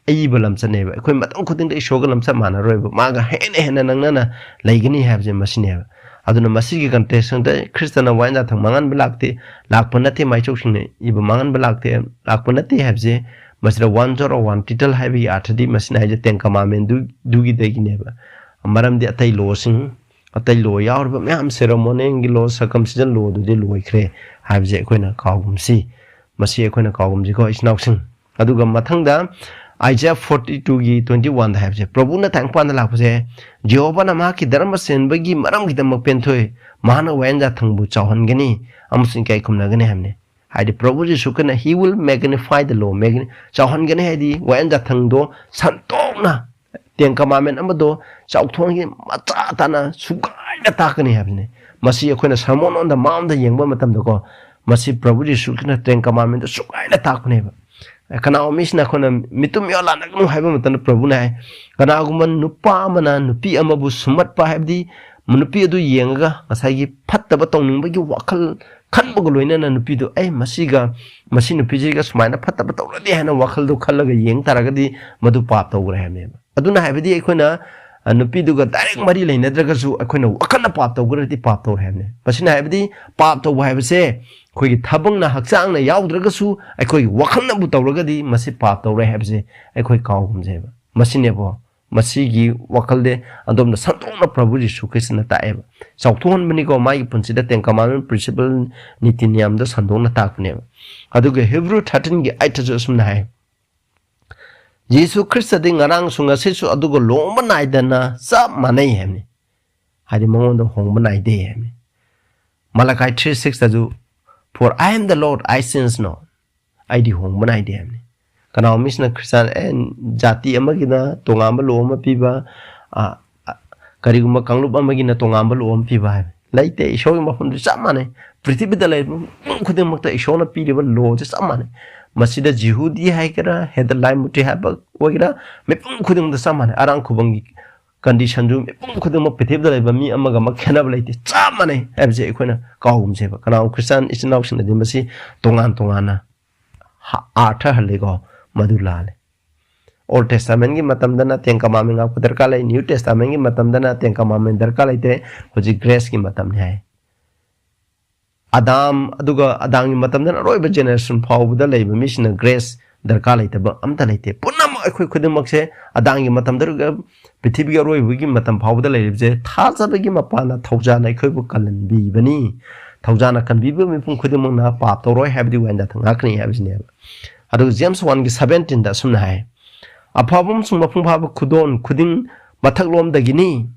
ꯑꯏꯕ ꯂꯝꯆꯠꯅꯦꯕ꯫ ꯑꯩꯈꯣꯏ ꯃꯇꯝ ꯈꯨꯗꯤꯡꯗ ꯏꯁꯣꯔꯒ ꯂꯝꯆꯠ ꯃꯥꯟꯅꯔꯣꯏꯕ꯫ ꯃꯥꯒ ꯍꯦꯟꯅ ꯍꯦꯟꯅ ꯅꯛꯅꯅ ꯂꯩꯒꯅꯤ ꯍꯥꯏꯕꯁꯦ ꯃꯁꯤꯅꯦꯕ꯫ ꯑꯗꯨꯅ ꯃꯁꯤꯒꯤ context ꯇ ꯈ꯭ꯔꯤꯁꯇꯅ ꯋꯥꯌꯦꯟ ꯌꯥꯊꯪ ꯃꯥꯡꯍꯟꯕ ꯂꯥꯛꯇꯦ, ꯂꯥꯛꯄ ꯅꯠꯇꯦ, ꯃꯥꯏꯆꯧꯁꯤꯡꯅ ꯏꯕ ꯃꯥꯡꯍꯟꯕ ꯂꯥꯛꯇꯦ, ꯂꯥꯛꯄ ꯅꯠꯇꯦ ꯍꯥꯏꯕꯁꯦ ꯃꯁꯤꯗ one jot or one tittle ꯍꯥꯏꯕꯒꯤ ꯑꯥꯔꯊꯗꯤ ꯃꯁꯤꯅ ꯍꯥꯏꯁꯦ Ten Commandment ꯗꯨ-, ꯗꯨꯒꯤꯗꯒꯤꯅꯦꯕ꯫ ꯃꯔꯝꯗꯤ ꯑꯇꯩ law ꯁꯤꯡ, ꯑꯇꯩ law ꯌꯥꯎꯔꯤꯕ ꯃꯌꯥꯝ, ceremonial ꯒꯤ law, circumcision law ꯗꯨꯗꯤ ꯂꯣꯏꯈ꯭ꯔꯦ ꯍꯥꯏꯕꯁꯦ ꯑꯩꯈꯣꯏꯅ ꯀꯥꯎꯒꯨꯝꯁꯤ꯫ ꯃꯁꯤ ꯑꯩꯈꯣꯏꯅ ꯀꯥꯎꯒꯨꯝꯁꯤꯀꯣ, ꯏꯆꯤꯟ ꯏꯅꯥꯎꯁꯤꯡ꯫ ꯑꯗꯨꯒ ꯃꯊꯪꯗ Isaiah forty two ꯒꯤ twenty one ꯗ ꯍꯥꯏꯕꯁꯦ, ꯄ꯭ꯔꯚꯨꯅ ꯇꯥꯏꯕꯪꯄꯥꯟꯗ ꯂꯥꯛꯄꯁꯦ, ꯖꯦꯍꯣꯚꯥꯅ ꯃꯍꯥꯛꯀꯤ ꯙꯔꯃ ꯆꯦꯟꯕꯒꯤ ꯃꯔꯝꯒꯤꯗꯃꯛ ꯄꯦꯟꯊꯣꯛꯏ, ꯃꯍꯥꯛꯅ ꯋꯥꯌꯦꯟꯖꯥꯊꯪꯕꯨ ꯆꯥꯎꯍꯟꯒꯅꯤ ꯑꯃꯁꯨꯡ ꯏꯀꯥꯏ ꯈꯨꯝꯅꯒꯅꯤ ꯍꯥꯏꯕꯅꯤ꯫ ꯍꯥꯏꯗꯤ ꯄ꯭ꯔꯚꯨ ꯖꯤꯁꯨ ꯈ꯭ꯔꯤꯁꯅ he will magnify the law, magni-, ꯆꯥꯎꯍꯟꯒꯅꯤ ꯍꯥꯏꯗꯤ ꯋꯥꯌꯦꯟꯖꯥꯊꯪꯗꯣ ꯁꯟꯗꯣꯛꯅ, Ten Commandment ꯑꯃꯗꯣ ꯆꯥꯎꯊꯣꯛꯍꯟꯒꯅꯤ, ꯃꯆꯥ ꯇꯥꯅ ꯁꯨꯒꯥꯏꯅ ꯇꯥꯛꯀꯅꯤ ꯍꯥꯏꯕꯅꯤ꯫ ꯃꯁꯤ ꯑꯩꯈꯣꯏꯅ Sermon on the Mount ꯗ ꯌꯦꯡꯕ ꯃꯇꯝꯗꯀꯣ, ꯃꯁꯤ ꯄ꯭ꯔꯚꯨ ꯖꯤꯁꯨ ꯈ꯭ꯔꯤꯁꯅ Ten Commandment ꯗ ꯁꯨꯒꯥꯏꯅ ꯇꯥꯛꯄꯅꯦꯕ꯫ ꯀꯅꯥꯒꯨꯝꯕ ꯃꯤꯁꯤꯅ ꯑꯩꯈꯣꯏꯅ ꯃꯤꯇꯨꯝ ꯌꯣꯜꯂꯥꯟꯅꯒꯅꯨ ꯍꯥꯏꯕ ꯃꯇꯝꯗ ꯄ꯭ꯔꯚꯨꯅ ꯍꯥꯏ, ꯀꯅꯥꯒꯨꯝꯕ ꯅꯨꯄꯥ ꯑꯃꯅ ꯅꯨꯄꯤ ꯑꯃꯕꯨ ꯁꯨꯝꯃꯠꯄ ꯍꯥꯏꯕꯗꯤ ꯅꯨꯄꯤ ꯑꯗꯨ ꯌꯦꯡꯉꯒ ꯉꯁꯥꯏꯒꯤ ꯐꯠꯇꯕ ꯇꯧꯅꯤꯡꯕꯒꯤ ꯋꯥꯈꯜ ꯈꯟꯕꯒ ꯂꯣꯏꯅꯅ ꯅꯨꯄꯤꯗꯨ, "ꯑꯩ ꯃꯁꯤꯒ, ꯃꯁꯤ ꯅꯨꯄꯤꯁꯤꯒ ꯁꯨꯃꯥꯏꯅ ꯐꯠꯇꯕ ꯇꯧꯔꯗꯤ" ꯍꯥꯏꯅ ꯋꯥꯈꯜꯗꯣ ꯈꯜꯂꯒ ꯌꯦꯡ ꯇꯥꯔꯒꯗꯤ ꯃꯗꯨ ꯄꯥꯞ ꯇꯧꯈ꯭ꯔꯦ ꯍꯥꯏꯕꯅꯦꯕ꯫ ꯑꯗꯨꯅ ꯍꯥꯏꯕꯗꯤ ꯑꯩꯈꯣꯏꯅ, ꯑ, ꯅꯨꯄꯤꯗꯨꯒ direct ꯃꯔꯤ ꯂꯩꯅꯗ꯭ꯔꯒꯁꯨ ꯑꯩꯈꯣꯏꯅ ꯋꯥꯈꯜꯅ ꯄꯥꯞ ꯇꯧꯈ꯭ꯔꯗꯤ ꯄꯥꯞ ꯇꯧꯔꯦ ꯍꯥꯏꯕꯅꯦ꯫ ꯃꯁꯤꯅ ꯍꯥꯏꯕꯗꯤ ꯄꯥꯞ ꯇꯧꯕ ꯍꯥꯏꯕꯁꯦ ꯑꯩꯈꯣꯏꯒꯤ ꯊꯕꯛꯅ, ꯍꯛꯆꯥꯡꯅ ꯌꯥꯎꯗ꯭ꯔꯒꯁꯨ ꯑꯩꯈꯣꯏꯒꯤ ꯋꯥꯈꯜꯅꯕꯨ ꯇꯧꯔꯒꯗꯤ ꯃꯁꯤ ꯄꯥꯞ ꯇꯧꯔꯦ ꯍꯥꯏꯕꯁꯦ ꯑꯩꯈꯣꯏ ꯀꯥꯎꯒꯨꯝꯁꯦꯕ꯫ ꯃꯁꯤꯅꯦꯕ ꯃꯁꯤꯒꯤ ꯋꯥꯈꯜꯗꯤ ꯑꯗꯣꯝꯗ ꯁꯟꯗꯣꯛꯅ ꯄ꯭ꯔꯚꯨ ꯖꯤꯁꯨ ꯈ꯭ꯔꯤꯁꯇꯅ ꯇꯥꯛꯑꯦꯕ꯫ ꯆꯥꯎꯊꯣꯛꯍꯟꯕꯅꯤꯀꯣ ꯃꯥꯒꯤ ꯄꯨꯟꯁꯤꯗ Ten Commandment principle, ꯅꯤꯇꯤ ꯅꯤꯌꯝꯗꯣ ꯁꯟꯗꯣꯛꯅ ꯇꯥꯛꯄꯅꯦꯕ꯫ ꯑꯗꯨꯒ Hebrew thirteen ꯒꯤ eight ꯇꯁꯨ ꯑꯁꯨꯝꯅ ꯍꯥꯏ, "ꯖꯤꯁꯨ ꯈ꯭ꯔꯤꯁꯇꯗꯤ ꯉꯔꯥꯡꯁꯨ ꯉꯁꯤꯁꯨ ꯑꯗꯨꯒ ꯂꯨꯍꯣꯡꯕ ꯅꯥꯏꯗꯅ ꯆꯞ ꯃꯥꯟꯅꯩ" ꯍꯥꯏꯕꯅꯤ꯫ ꯍꯥꯏꯗꯤ ꯃꯉꯣꯟꯗ ꯍꯣꯡꯕ ꯅꯥꯏꯗꯦ ꯍꯥꯏꯕꯅꯤ꯫ Malachi three six ꯇꯁꯨ, "For I am the Lord, I change not." ꯑꯩꯗꯤ ꯍꯣꯡꯕ ꯅꯥꯏꯗꯦ ꯍꯥꯏꯕꯅꯤ꯫ ꯀꯅꯥꯒꯨꯝꯕ ꯃꯤꯁꯤꯅ ꯈ꯭ꯔꯤꯁꯇꯥꯟ, ꯑꯦ, ꯖꯥꯇꯤ ꯑꯃꯒꯤꯅ ꯇꯣꯉꯥꯟꯕ ꯂꯣ ꯑꯃ ꯄꯤꯕ, ꯑ, ꯑ, ꯀꯔꯤꯒꯨꯝꯕ ꯀꯥꯡꯂꯨꯞ ꯑꯃꯒꯤꯅ ꯇꯣꯉꯥꯟꯕ ꯂꯣ ꯑꯃ ꯄꯤꯕ ꯍꯥꯏꯕ ꯂꯩꯇꯦ꯫ ꯏꯁꯣꯔꯒꯤ ꯃꯐꯝꯗꯨ ꯆꯞ ꯃꯥꯟꯅꯩ꯫ ꯄ꯭ꯔꯤꯊꯤꯕꯤꯗ ꯂꯩꯔꯤꯕ ꯃꯤꯄꯨꯝ ꯈꯨꯗꯤꯡꯃꯛꯇ ꯏꯁꯣꯔꯅ ꯄꯤꯔꯤꯕ ꯂꯣꯁꯦ ꯆꯞ ꯃꯥꯟꯅꯩ꯫ ꯃꯁꯤꯗ ꯖꯤꯍꯨꯗꯤ ꯍꯥꯏꯒꯦꯔꯥ, ꯍꯦꯗ ꯂꯥꯏꯃꯨꯇꯤ ꯍꯥꯏꯕ ꯑꯣꯏꯒꯦꯔꯥ, ꯃꯤꯄꯨꯝ ꯈꯨꯗꯤꯡꯃꯛꯇ ꯆꯞ ꯃꯥꯟꯅꯩ꯫ ꯑꯔꯥꯡ ꯈꯨꯕꯝꯒꯤ ꯀꯟꯗꯤꯁꯟꯁꯨ ꯃꯤꯄꯨꯝ ꯈꯨꯗꯤꯡꯃꯛ ꯄ꯭ꯔꯤꯊꯤꯕꯤꯗ ꯂꯩꯕ ꯃꯤ ꯑꯃꯒ ꯑꯃ ꯈꯦꯠꯅꯕ ꯂꯩꯇꯦ, ꯆꯞ ꯃꯥꯟꯅꯩ ꯍꯥꯏꯕꯁꯦ ꯑꯩꯈꯣꯏꯅ ꯀꯥꯎꯒꯨꯝꯁꯦꯕ꯫ ꯀꯅꯥꯒꯨꯝꯕ ꯈ꯭ꯔꯤꯁꯇꯥꯟ ꯏꯆꯤꯟ ꯏꯅꯥꯎꯁꯤꯡꯅꯗꯤ ꯃꯁꯤ ꯇꯣꯉꯥꯟ ꯇꯣꯉꯥꯟꯅ ꯍ-, ꯑꯥꯔꯊ ꯍꯜꯂꯤꯀꯣ, ꯃꯗꯨ ꯂꯥꯜꯂꯦ꯫ Old Testament ꯀꯤ ꯃꯇꯝꯗꯅ Ten Commandment ꯉꯥꯛꯄ ꯗꯔꯀꯥꯔ ꯂꯩ, New Testament ꯀꯤ ꯃꯇꯝꯗꯅ Ten Commandment ꯗꯔꯀꯥꯔ ꯂꯩꯇꯦ, ꯍꯧꯖꯤꯛ grace ꯀꯤ ꯃꯇꯝꯅꯤ ꯍꯥꯏ꯫ ꯑꯗꯥꯝ, ꯑꯗꯨꯒ ꯑꯗꯥꯝꯒꯤ ꯃꯇꯝꯗꯅ ꯑꯔꯣꯏꯕ generation ꯐꯥꯎꯕꯗ ꯂꯩꯕ ꯃꯤꯁꯤꯡꯅ grace ꯗꯔꯀꯥꯔ ꯂꯩꯇꯕ ꯑꯝꯇ ꯂꯩꯇꯦ꯫ ꯄꯨꯝꯅꯃꯛ ꯑꯩꯈꯣꯏ ꯈꯨꯗꯤꯡꯃꯛꯁꯦ ꯑꯗꯥꯝꯒꯤ ꯃꯇꯝꯗ ꯄ꯭ꯔꯤꯊꯤꯕꯤꯒꯤ ꯑꯔꯣꯏꯕꯒꯤ ꯃꯇꯝ ꯐꯥꯎꯕꯗ ꯂꯩꯔꯤꯕꯁꯦ ꯊꯥꯖꯕꯒꯤ ꯃꯄꯥꯟꯅ ꯊꯧꯖꯥꯜꯅ ꯑꯩꯈꯣꯏꯕꯨ ꯀꯜꯍꯟꯕꯤꯕꯅꯤ꯫ ꯊꯧꯖꯥꯜꯅ ꯀꯟꯕꯤꯕ ꯃꯤꯄꯨꯝ ꯈꯨꯗꯤꯡꯃꯛꯅ ꯄꯥꯞ ꯇꯧꯔꯣꯏ ꯍꯥꯏꯕꯗꯤ ꯋꯥꯌꯦꯟꯖꯥꯊꯪ ꯉꯥꯛꯀꯅꯤ ꯍꯥꯏꯕꯁꯤꯅꯦꯕ꯫ ꯑꯗꯨꯒ James one ꯒꯤ seventeen ꯗ ꯑꯁꯨꯝꯅ ꯍꯥꯏ, "ꯑꯐꯕ ꯑꯃꯁꯨꯡ ꯃꯄꯨꯡ ꯐꯥꯕ ꯈꯨꯗꯣꯜ ꯈꯨꯗꯤꯡ ꯃꯊꯛꯂꯣꯝꯗꯒꯤꯅꯤ,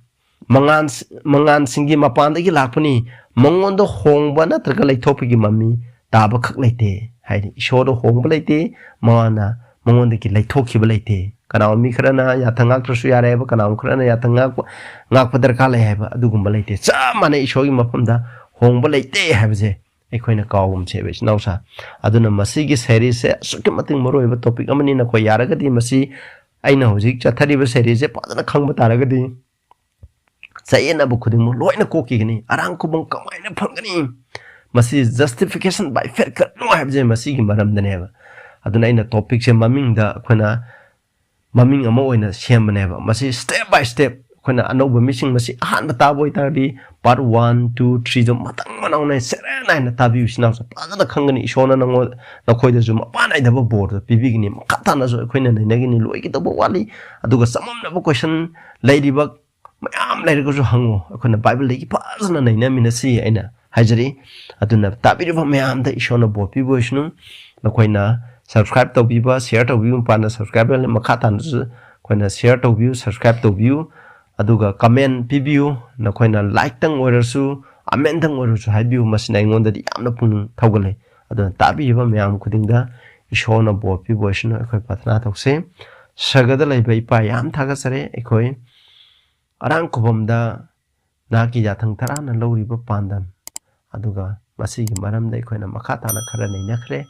ꯃꯉꯥꯟ, ꯃꯉꯥꯟꯁꯤꯡꯒꯤ ꯃꯄꯥꯟꯗꯒꯤ ꯂꯥꯛꯄꯅꯤ, ꯃꯉꯣꯟꯗ ꯍꯣꯡꯕ ꯅꯠꯇ꯭ꯔꯒ ꯂꯩꯊꯣꯛꯄꯒꯤ ꯃꯃꯤ ꯇꯥꯕꯈꯛ ꯂꯩꯇꯦ" ꯍꯥꯏꯗꯤ ꯏꯁꯣꯔꯗ ꯍꯣꯡꯕ ꯂꯩꯇꯦ, ꯃꯥꯅ ꯃꯉꯣꯟꯗꯒꯤ ꯂꯩꯊꯣꯛꯈꯤꯕ ꯂꯩꯇꯦ꯫ ꯀꯅꯥꯒꯨꯝꯕ ꯃꯤ ꯈꯔꯅ ꯌꯥꯊꯪ ꯉꯥꯛꯇ꯭ꯔꯁꯨ ꯌꯥꯔꯦ ꯍꯥꯏꯕ, ꯀꯅꯥꯒꯨꯝꯕ ꯈꯔꯅ ꯌꯥꯊꯪ ꯉꯥꯛꯄ, ꯉꯥꯛꯄ ꯗꯔꯀꯥꯔ ꯂꯩ ꯍꯥꯏꯕ, ꯑꯗꯨꯒꯨꯝꯕ ꯂꯩꯇꯦ꯫ ꯆꯞ ꯃꯥꯟꯅꯩ, ꯏꯁꯣꯔꯒꯤ ꯃꯐꯝꯗ ꯍꯣꯡꯕ ꯂꯩꯇꯦ ꯍꯥꯏꯕꯁꯦ ꯑꯩꯈꯣꯏꯅ ꯀꯥꯎꯒꯨꯝꯁꯦꯕ, ꯏꯆꯤꯟ ꯏꯅꯥꯎꯁꯥ꯫ ꯑꯗꯨꯅ ꯃꯁꯤꯒꯤ series ꯁꯦ ꯑꯁꯨꯛꯀꯤ ꯃꯇꯤꯛ ꯃꯔꯨ ꯑꯣꯏꯕ topic ꯑꯃꯅꯤ꯫ ꯅꯈꯣꯏ ꯌꯥꯔꯒꯗꯤ ꯃꯁꯤ, ꯑꯩꯅ ꯍꯧꯖꯤꯛ ꯆꯠꯊꯔꯤꯕ series ꯁꯦ ꯐꯖꯅ ꯈꯪꯕ ꯇꯥꯔꯒꯗꯤ, ꯆꯌꯦꯠꯅꯕ ꯈꯨꯗꯤꯡꯃꯛ ꯂꯣꯏꯅ ꯀꯣꯛꯈꯤꯒꯅꯤ꯫ ꯑꯔꯥꯡ ꯈꯨꯕꯝ ꯀꯃꯥꯏꯅ ꯐꯪꯒꯅꯤ? ꯃꯁꯤ justification by faith ꯈꯛꯅꯣ ꯍꯥꯏꯕꯁꯦ ꯃꯁꯤꯒꯤ ꯃꯔꯝꯗꯅꯦꯕ꯫ ꯑꯗꯨꯅ ꯑꯩꯅ topic ꯁꯦ ꯃꯃꯤꯡꯗ ꯑꯩꯈꯣꯏꯅ ꯃꯃꯤꯡ ꯑꯃ ꯑꯣꯏꯅ ꯁꯦꯝꯕꯅꯦꯕ꯫ ꯃꯁꯤ step by step ꯑꯩꯈꯣꯏꯅ ꯑꯅꯧꯕ ꯃꯤꯁꯤꯡ ꯃꯁꯤ ꯑꯍꯥꯟꯕ ꯇꯥꯕ ꯑꯣꯏꯇꯥꯔꯗꯤ part one, two, three ꯗꯣ ꯃꯊꯪ ꯃꯅꯥꯎ ꯅꯥꯏ ꯁꯦꯔꯦ ꯅꯥꯏꯅ ꯇꯥꯕꯤꯌꯨ, ꯏꯆꯤꯟ ꯏꯅꯥꯎꯁꯦ꯫ ꯐꯖꯅ ꯈꯪꯒꯅꯤ ꯏꯁꯣꯔꯅ ꯅꯉꯣꯟ-, ꯅꯈꯣꯏꯗꯁꯨ ꯃꯄꯥꯟ ꯅꯥꯏꯗꯕ ꯕꯣꯔꯗꯣ ꯄꯤꯕꯤꯒꯅꯤ꯫ ꯃꯈꯥ ꯇꯥꯅꯁꯨ ꯑꯩꯈꯣꯏꯅ ꯅꯩꯅꯒꯅꯤ꯫ ꯂꯣꯏꯒꯗꯧꯕ ꯋꯥꯠꯂꯤ꯫ ꯑꯗꯨꯒ ꯆꯃꯝꯅꯕ question ꯂꯩꯔꯤꯕ ꯃꯌꯥꯝ ꯂꯩꯔꯒꯁꯨ ꯍꯪꯉꯣ꯫ ꯑꯩꯈꯣꯏꯅ Bible ꯗꯒꯤ ꯐꯖꯅ ꯅꯩꯅꯃꯤꯟꯅꯁꯤ ꯑꯩꯅ ꯍꯥꯏꯖꯔꯤ꯫ ꯑꯗꯨꯅ ꯇꯥꯕꯤꯔꯤꯕ ꯃꯌꯥꯝꯗ ꯏꯁꯣꯔꯅ ꯕꯣꯔ ꯄꯤꯕ ꯑꯣꯏꯁꯅꯨ꯫ ꯅꯈꯣꯏꯅ subscribe ꯇꯧꯕꯤꯕ, share ꯇꯧꯕꯤꯕ, ꯃꯄꯥꯟꯗ subscribe ꯂꯩ-, ꯃꯈꯥ ꯇꯥꯅꯁꯨ ꯑꯩꯈꯣꯏꯅ share ꯇꯧꯕꯤꯌꯨ, subscribe ꯇꯧꯕꯤꯌꯨ, ꯑꯗꯨꯒ comment ꯄꯤꯕꯤꯌꯨ꯫ ꯅꯈꯣꯏꯅ like ꯇꯪ ꯑꯣꯏꯔꯁꯨ, amen ꯇꯪ ꯑꯣꯏꯔꯁꯨ ꯍꯥꯏꯕꯤꯌꯨ꯫ ꯃꯁꯤꯅ ꯑꯩꯉꯣꯟꯗꯗꯤ ꯌꯥꯝꯅ ꯄꯨꯛꯅꯤꯡ ꯊꯧꯒꯠꯂꯦ꯫ ꯑꯗꯨꯅ ꯇꯥꯕꯤꯔꯤꯕ ꯃꯌꯥꯝ ꯈꯨꯗꯤꯡꯗ ꯏꯁꯣꯔꯅ ꯕꯣꯔ ꯄꯤꯕ ꯑꯣꯏꯁꯅꯨ꯫ ꯑꯩꯈꯣꯏ ꯄ꯭ꯔꯥꯊꯅꯥ ꯇꯧꯁꯤ꯫ ꯁꯔꯒꯗ ꯂꯩꯕ ꯏꯄꯥ, ꯌꯥꯝ ꯊꯥꯒꯠꯆꯔꯤ꯫ ꯑꯩꯈꯣꯏ ꯑꯔꯥꯡ ꯈꯨꯕꯝꯗ ꯅꯍꯥꯛꯀꯤ ꯌꯥꯊꯪ ꯇꯔꯥꯅ ꯂꯧꯔꯤꯕ ꯄꯥꯟꯗꯝ, ꯑꯗꯨꯒ ꯃꯁꯤꯒꯤ ꯃꯔꯝꯗ ꯑꯩꯈꯣꯏꯅ ꯃꯈꯥ ꯇꯥꯅ ꯈꯔ ꯅꯩꯅꯈ꯭ꯔꯦ꯫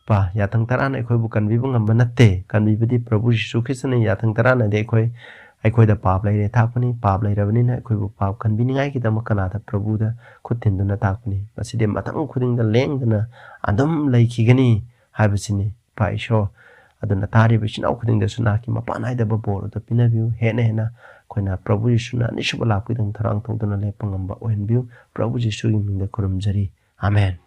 ꯄꯥ, ꯌꯥꯊꯪ ꯇꯔꯥꯅ ꯑꯩꯈꯣꯏꯕꯨ ꯀꯟꯕꯤꯕ ꯉꯝꯕ ꯅꯠꯇꯦ꯫ ꯀꯟꯕꯤꯕꯗꯤ ꯄ꯭ꯔꯚꯨ ꯖꯤꯁꯨ ꯈ꯭ꯔꯤꯁꯇꯅ꯫ ꯌꯥꯊꯪ ꯇꯔꯥꯅꯗꯤ ꯑꯩꯈꯣꯏ, ꯑꯩꯈꯣꯏꯗ ꯄꯥꯞ ꯂꯩꯔꯦ ꯇꯥꯛꯄꯅꯤ꯫ ꯄꯥꯞ ꯂꯩꯔꯕꯅꯤꯅ ꯑꯩꯈꯣꯏꯕꯨ ꯄꯥꯞ ꯀꯟꯕꯤꯅꯤꯡꯉꯥꯏꯒꯤꯗꯃꯛ ꯀꯅꯥꯗ? ꯄ꯭ꯔꯚꯨꯗ ꯈꯨꯠ ꯊꯤꯟꯗꯨꯅ ꯇꯥꯛꯄꯅꯤ꯫ ꯃꯁꯤꯗꯤ ꯃꯇꯝ ꯈꯨꯗꯤꯡꯗ ꯂꯦꯡꯗꯅ ꯑꯗꯨꯝ ꯂꯩꯈꯤꯒꯅꯤ ꯍꯥꯏꯕꯁꯤꯅꯤ꯫ ꯏꯄꯥ ꯏꯁꯣꯔ, ꯑꯗꯨꯅ ꯇꯥꯔꯤꯕ ꯏꯆꯤꯟ ꯏꯅꯥꯎ ꯈꯨꯗꯤꯡꯗꯁꯨ ꯅꯍꯥꯛꯀꯤ ꯃꯄꯥꯟ ꯅꯥꯏꯗꯕ ꯕꯣꯔ ꯑꯗꯨ ꯄꯤꯅꯕꯤꯌꯨ꯫ ꯍꯦꯟꯅ ꯍꯦꯟꯅ ꯑꯩꯈꯣꯏꯅ ꯄ꯭ꯔꯚꯨ ꯌꯤꯁꯨꯅ ꯑꯅꯤꯁꯨꯕ ꯂꯥꯛꯄꯒꯤꯗꯃꯛ ꯊꯧꯔꯥꯡ ꯇꯧꯗꯨꯅ ꯂꯦꯞꯄ ꯉꯝꯕ ꯑꯣꯏꯍꯟꯕꯤꯌꯨ꯫ ꯄ꯭ꯔꯚꯨ ꯌꯤꯁꯨꯒꯤ ꯃꯤꯡꯗ ꯈꯨꯔꯨꯝꯖꯔꯤ꯫ ꯑꯥꯃꯦꯟ꯫